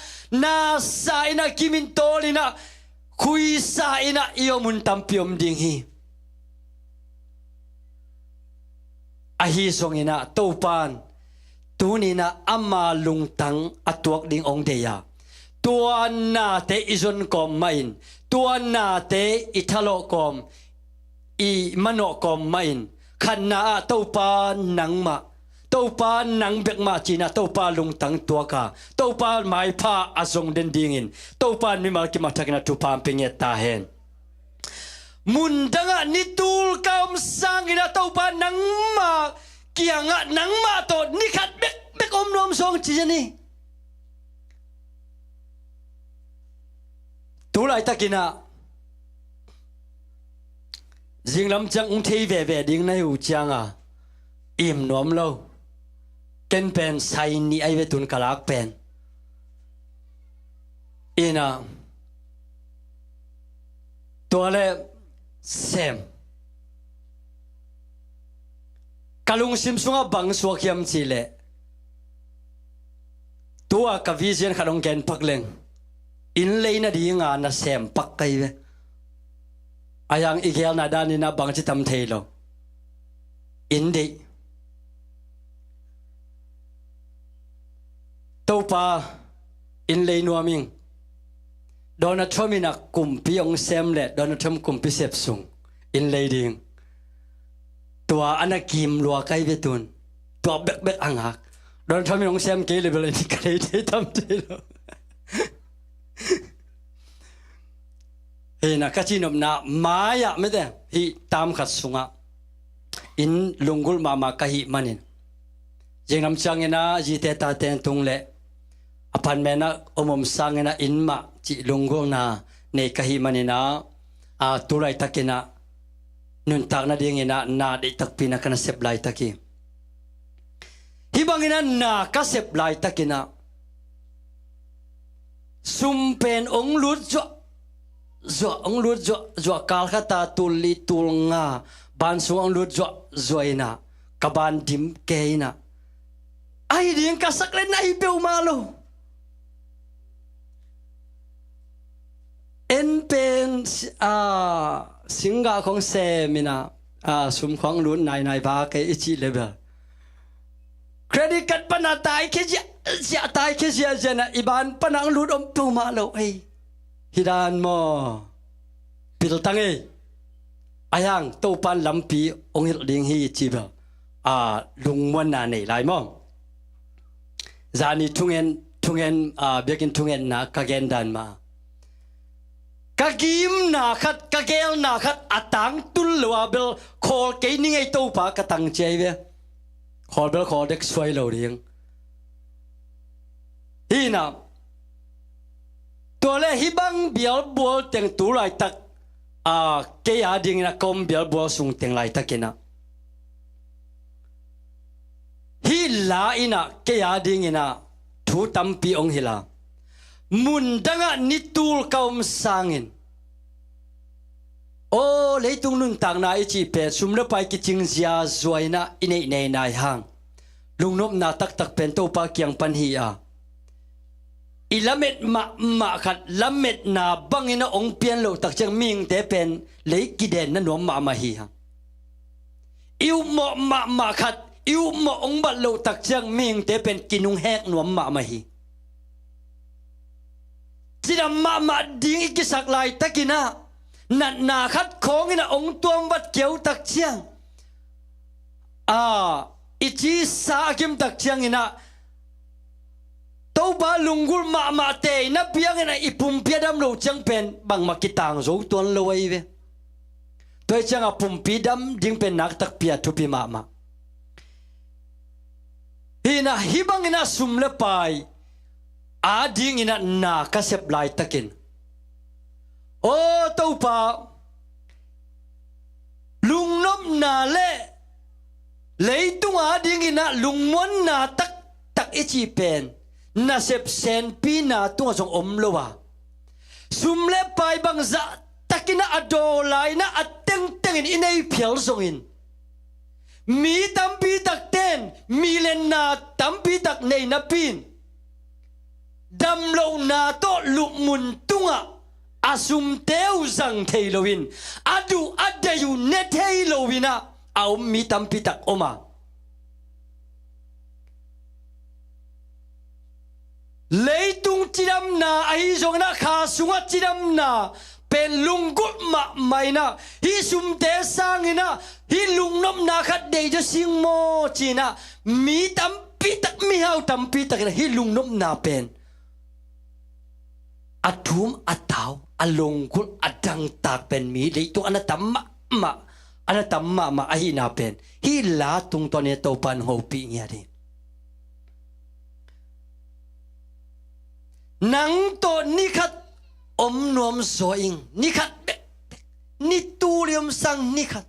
na sa in ah gim in tawl in ah, khuisa in ah i om hun tampi om ding hi. Ahi zongin ah Topa in tuni in ah ama lungtang a tuak ding hong deih a, tua nate i zon kawm mahin, tua nate i thalawh kawm, i manawh kawm mahin, khatna ah Topa nangmah, Topa nang bek mah ci-in ah Topa lungtang tuak a, Topa maipha a zong den dingin Topa in mimal kim a thakin ah thupha hong pia ngiat ta hen. Mundang ah ni tul ka om sangin ah Topa nangmah kiangah nangmah tawh ni khat bekbek om nuam sawng ci-in hi. Tu laitakin ah zinglam ciang hong thei veve ding na hi uh ciang a, im nuam lo. Ken pen sai nih ahi ve tun ka lak pen. In ah, tua leh sem. Ka lungsim sungah bang suak hiam cih leh, tua ka vision khat hong gen pak leng, inn lei nading a nasem pak ka hi ve. Ahi hang i geelna danin ah bangci tam thei lo. Inn deih. Topa, inn lei nuam ing. Donald Trump in ah kumpi hong sem leh Donald Trump kumpi sep sung inn lei ding. Tua a na kim lua ka hi ve tun. Tua bekbek a ngak. Donald Trump in hong sem kei leh bel inn ka lei thei tam thei lo. Hi na, ka cihnopna mai-ah mite, hih tam khat sungah inn lunggulh mahmah ka hih manin, zinglam ciangin ah zite tate tung leh apartment ah om om sangin ah inn mah cih lunggulhna nei ka hih manin ah, a, tu laitakin ah nuntak nadingin ah na deih takpi in ah ka na sep laitak hi. Hih bangin ah na ka sep laitakin ah sum pen hong lut zuah zuah, hong lut zuah zuah, kal khat ah tul li tul nga ban sung hong lut zuah zuah in ah ka ban dim kei in ah, ahi ding ka sak leh na hi peuhmah lo. En pen, a, singgah khong sem in ah, a, sum khong lut nainai va kei i cih leh bel, credit card pan a tai khia ziahziah, tai khia ziahziah in ah i ban pan ah hong lut om peuhmah lo ei. Hi dan maw? Pil tang ei. Ahi hang Topa in lampi hong hilh ding hi cih bel, a, lungmuanna nei lai maw? Zani thungen, thungen, a, biakinn thungenna ka gen dan mah, ka gimna khat, ka geelna khat a tangtun lo a bel khawl kei ning ei, Topa ka tang ci hi ve. Khawl bel khawl dek suai lo ding. Hi na, tua leh hih bang bialbual teng tu laitak, a, kei adingin ah ka om bialbual sung teng laitakin ah, hih la in ah kei adingin ah thu tampi hong hilh a, mundang ah ni tul ka om sangin, aw, leitung nuntakna i cih pen sum le pai kicing ziazua in ah i neih nei nai hang, lungnopna taktak pen Topa kiang pan hi a, i lamet mahmah khat, lametna bangin ah hong pian loh tak ciang mihingte pen lei kidenna nuam mahmah hi hang. I upmawh mahmah khat, i upmawh hong bat loh tak ciang mihingte pen kinunghek nuam mahmah hi. Cidam mahmah ding i kisak laitakin ah, natna khat khawngin ah hong tuamvat kiau tak ciang, a, i cisa a kim tak ciangin ah, Topa lunggulh mahmah te i na piangin a i pumpi a dam loh ciang pen bangmah kitang zo tuan lo ahi ve. Tua hi ciang a pumpi dam ding pen naktakpi a thupi mahmah. Hi in a hih bangin a sum le pai adingin a na ka sep laitakin, aw Topa, lungnopna le leitung adingin a lungmuanna taktak i cih pen nasep senpina tungah zong om lo a, sum le pai bangzah takin a a daw lai-in a a tengtengin i nei phial zongin, mi tampi takten mi le na tampi tak nei napi in, damlohna tawh lupmun tungah a sumte uh zang thei loin, a duh a deih uh ne thei loin a, a om mi tampi tak om a. Leitung cidamna ahi zongin a, kha sungah cidamna pen lunggulh mahmah in a, hih sumte sangin a, hih lungnopna khat deih zaw sing maw ci-in a, mi tampi tak, mihau tampi takin a hih lungnopna pen a thum a tau, a lunggulh, a dangtak pen mi leitung a na tam mahmah, a na tam mahmah ahihna pen hih la tungtawnin Topa in hong hopih ngiat hi. Nang tawh ni khat om nuam zaw ing, ni khat bekbek, ni tul i om sang ni khat,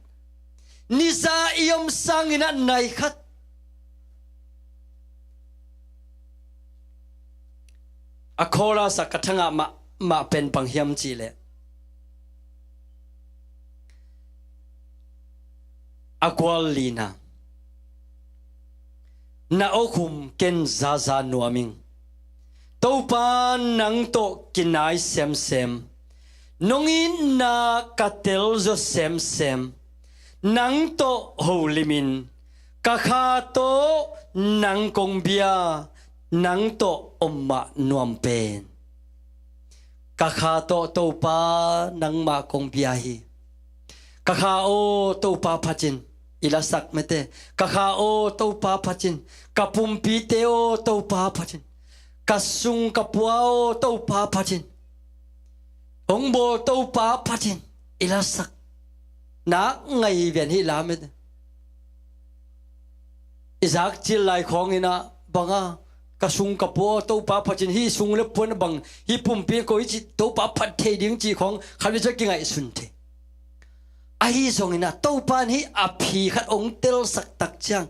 ni za i om sangin a nai khat. A chorus a ka thangah mahmah pen bang hiam cih leh, a gual lina, na awkhum ken zaza nuam ing. Topa nang tawh kinai semsem, nong itna ka tel zaw semsem, nang tawh holimin, ka kha tawh nang kong bia, nang tawh om mah nuam pen. Ka kha tawh Topa nangmah kong bia hi. Ka kha aw Topa phatin, i lasak mete. Ka kha aw Topa phatin, ka pumpite aw Topa phatin, ka sung ka pua aw Topa phatin, hong bawl Topa phatin, i lasak. Nak ngai ven hih la mete. I zak cil lai khawngin a bang a, ka sung ka pua Topa phatin, hih sung le puan a bang, hih pumpi ko i cih Topa phat thei ding cih khawng khat vei ciang kingaihsun thei. Ahi zongin a Topa in hih a phi khat hong telsak tak ciang,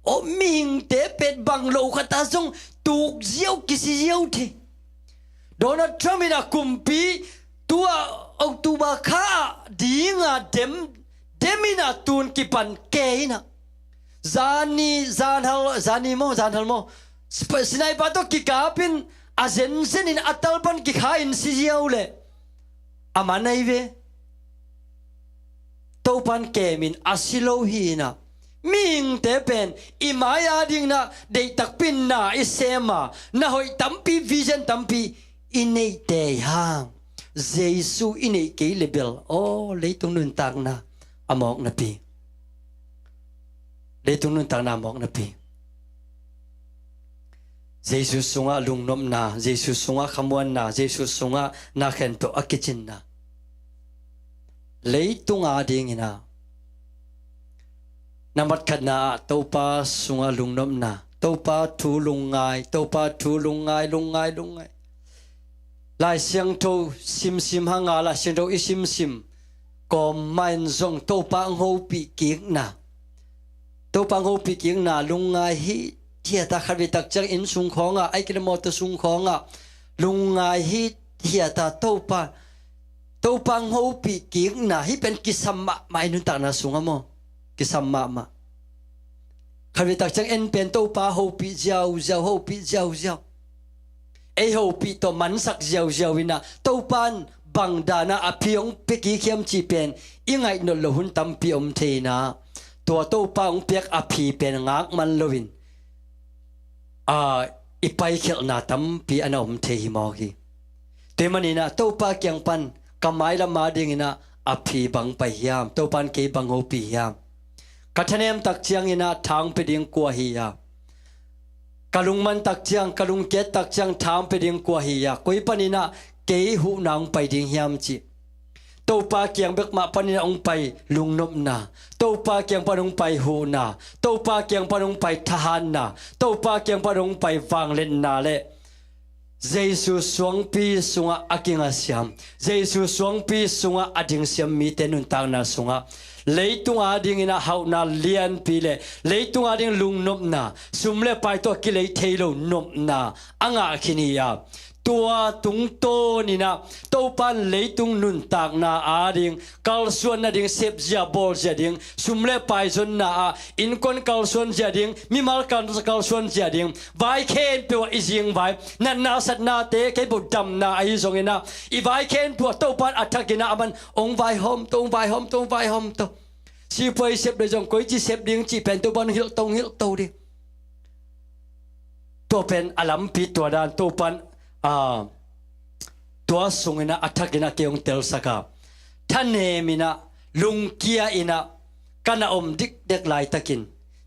aw mihingte pen bang lo khat a zong tuk ziau kisi ziau thei. Donald Trump in a kumpi tua October kha ah ding a dem, dem in a tun kipan ke in a. Zani, zanhal, zani maw, zanhal maw. Sp-, sniper tawh kikap in a zenzen in a tal pan kikha in si ziau leh. A man ahi ve. Topa in kem in a si lo hi in a. Mihingte pen i mai a dingin a deih takpi in na i sem a, na hoih tampi, vision tampi i neih tei hang, Jesu i neih kei leh bel, aw, leitung nuntakna a mawk napi. Leitung nuntakna a mawk napi. Jesu sungah lungnopna, Jesu sungah khamuanna, Jesu sungah na khempeuh a kicinna. Leitung a dingin a, nambat khatna ah Topa sungah lungnopna, Topa thu lungngai, Topa thu lungngai, lungngai, lungngai. Lai Siangtho simsim hang a, Lai Siangtho i simsim kawm mah in zong Topa hong hopih kikna, Topa hong hopih kikna, lungngai hithiat a, khat vei tak ciang inn sung khawngah, ahih kei leh mawtaw sung khawngah lungngai hithiat a, Topa, Topa hong hopih kikna, hih pen kisam mahmah i nuntakna sungah maw. Kisam mahmah. Khat vei tak ciang en pen Topa hopih ziauziau, hopih ziauziau. Ei hopih tawh mansak ziauziau in a, Topa in bang dan a a phi hong pia kik hiam cih pen i ngaih nawn loh hun tampi om thei in a, tua Topa hong piak a phi pen ngak man loin, a, i paikhialhna tampi a na om thei hi mawk hi. Tua ahih manin a Topa kiang pan ka mailam a dingin a, a phi bang pai hiam, Topa in kei bang hopih hiam. Ka thanem tak ciangin a tha hong pia ding kua hi a, Ka lungman tak ciang, ka lungkiat tak ciang tha hong pia ding kua hi a, koi panin ah kei huhna hong pai ding hiam cih. Topa kiang bek mah panin ah hong pai lungnopna, Topa kiang pan hong pai huhna, Topa kiang pan hong pai thahatna, Topa kiang pan hong pai vangliatna le Jesu suangpi sungah a kingasiam, Jesu suangpi sungah a dingsiam mite nuntakna sungah leitung adingin a hauhna lianpi le leitung ading lungnopna, sum le pai tawh a kilei thei lo nopna a ngah khin hi a, tua tungtawnin ah Topa in leitung nuntakna ading kalsuan nading, sepzia bawlzia ding, sum le pai zonna ah innkuan kalsuanzia ding, mimal kal-, kalsuanzia ding, vai khempeuh ah i zingvai, natna satnate khempeuh damna ahi zongin ah, i vai khempeuh ah Topa in a thakin ah aman hong vaihawm to, hong vaihawm to, hong vaihawm to. Sipuai sep le zong koici sep ding cih pen Topa in hilh to, hilh to ding. Tua pen a lampi tua dan Topa in, ah, tua sungin ah a thakin ah kei hong telsak a, thanemin ah, lungkia in ah, ka na om dikdek laitakin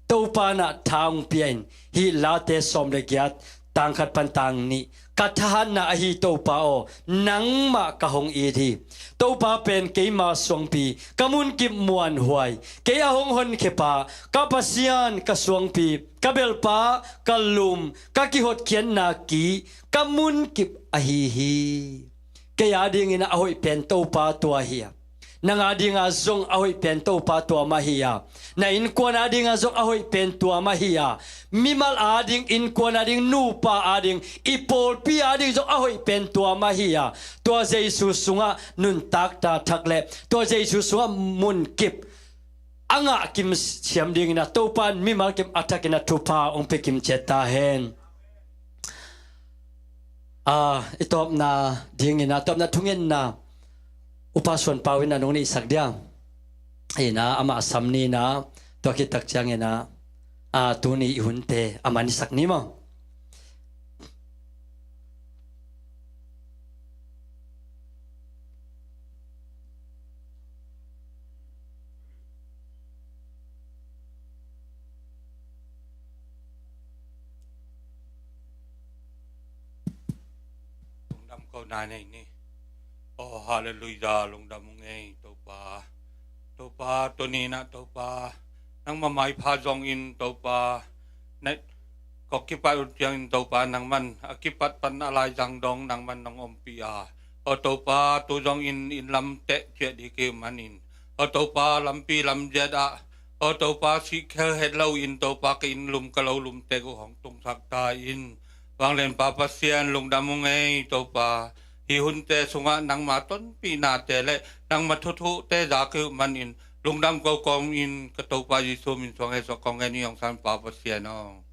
Topa in ah tha hong pia in, hih Late sawm le giat, tang khat pan tang nih, ka thahatna ahi Topa aw, nangmah ka hong it hi. Topa pen keima suangpi, ka munkip muanhuai, kei a hong honkhia pa, ka Pasian, ka suangpi, ka belhpa, ka lum, ka kihotkhiatna ki, ka munkip ahi hi. Kei adingin a hoih pen Topa tua hi a, nang adinga zong a hoih pen Topa tua mah hi a, na innkuan adinga zong a hoih pen tua mah hi a, mimal ading, innkuan ading, nupa ading, i pawlpi ading zong a hoih pen tua mah hi a, tua Jesu sungah nuntakna thak le tua Jesu sungah munkip a ngah kim siam dingin a Topa in mimal kim a thakin a thupha hong pia kim ciat ta hen. Ah, i tawpna dingin a tawpna thungetna Upa Suan Pau in a nung neihsak dia. Ina amah a sam ni na, tua khit tak ciangin a, ah, tuni i hunte a man i sak ni maw? Lungdam ko nai nei ni. Oh, halleluiah, lungdam ung ei, Topa. Topa, tuni na, Topa. Nangmah maipha zongin, Topa. Na, ko kipat uh ciangin, Topa, nangman a kipat pan a laizang dong nangman nong ompih a. Oh, Topa, tu zongin inn lam teh ciah ding hi manin. Oh, Topa, lampi lamziat ah, oh, Topa, sihkhel het lo in, Topa, ka inn lum, ka lo lum tek uh hong tungsak ta in. Vanglianpa Pasian, lungdam ung ei, Topa. Hih hunte sungah nangma tonpihnate le nangma thuthuhte za ka hi uh manin lungdam ko kawmin, ka Topa Jesu min suang hei suak kong ngen hi, hong sanpa Pasian aw.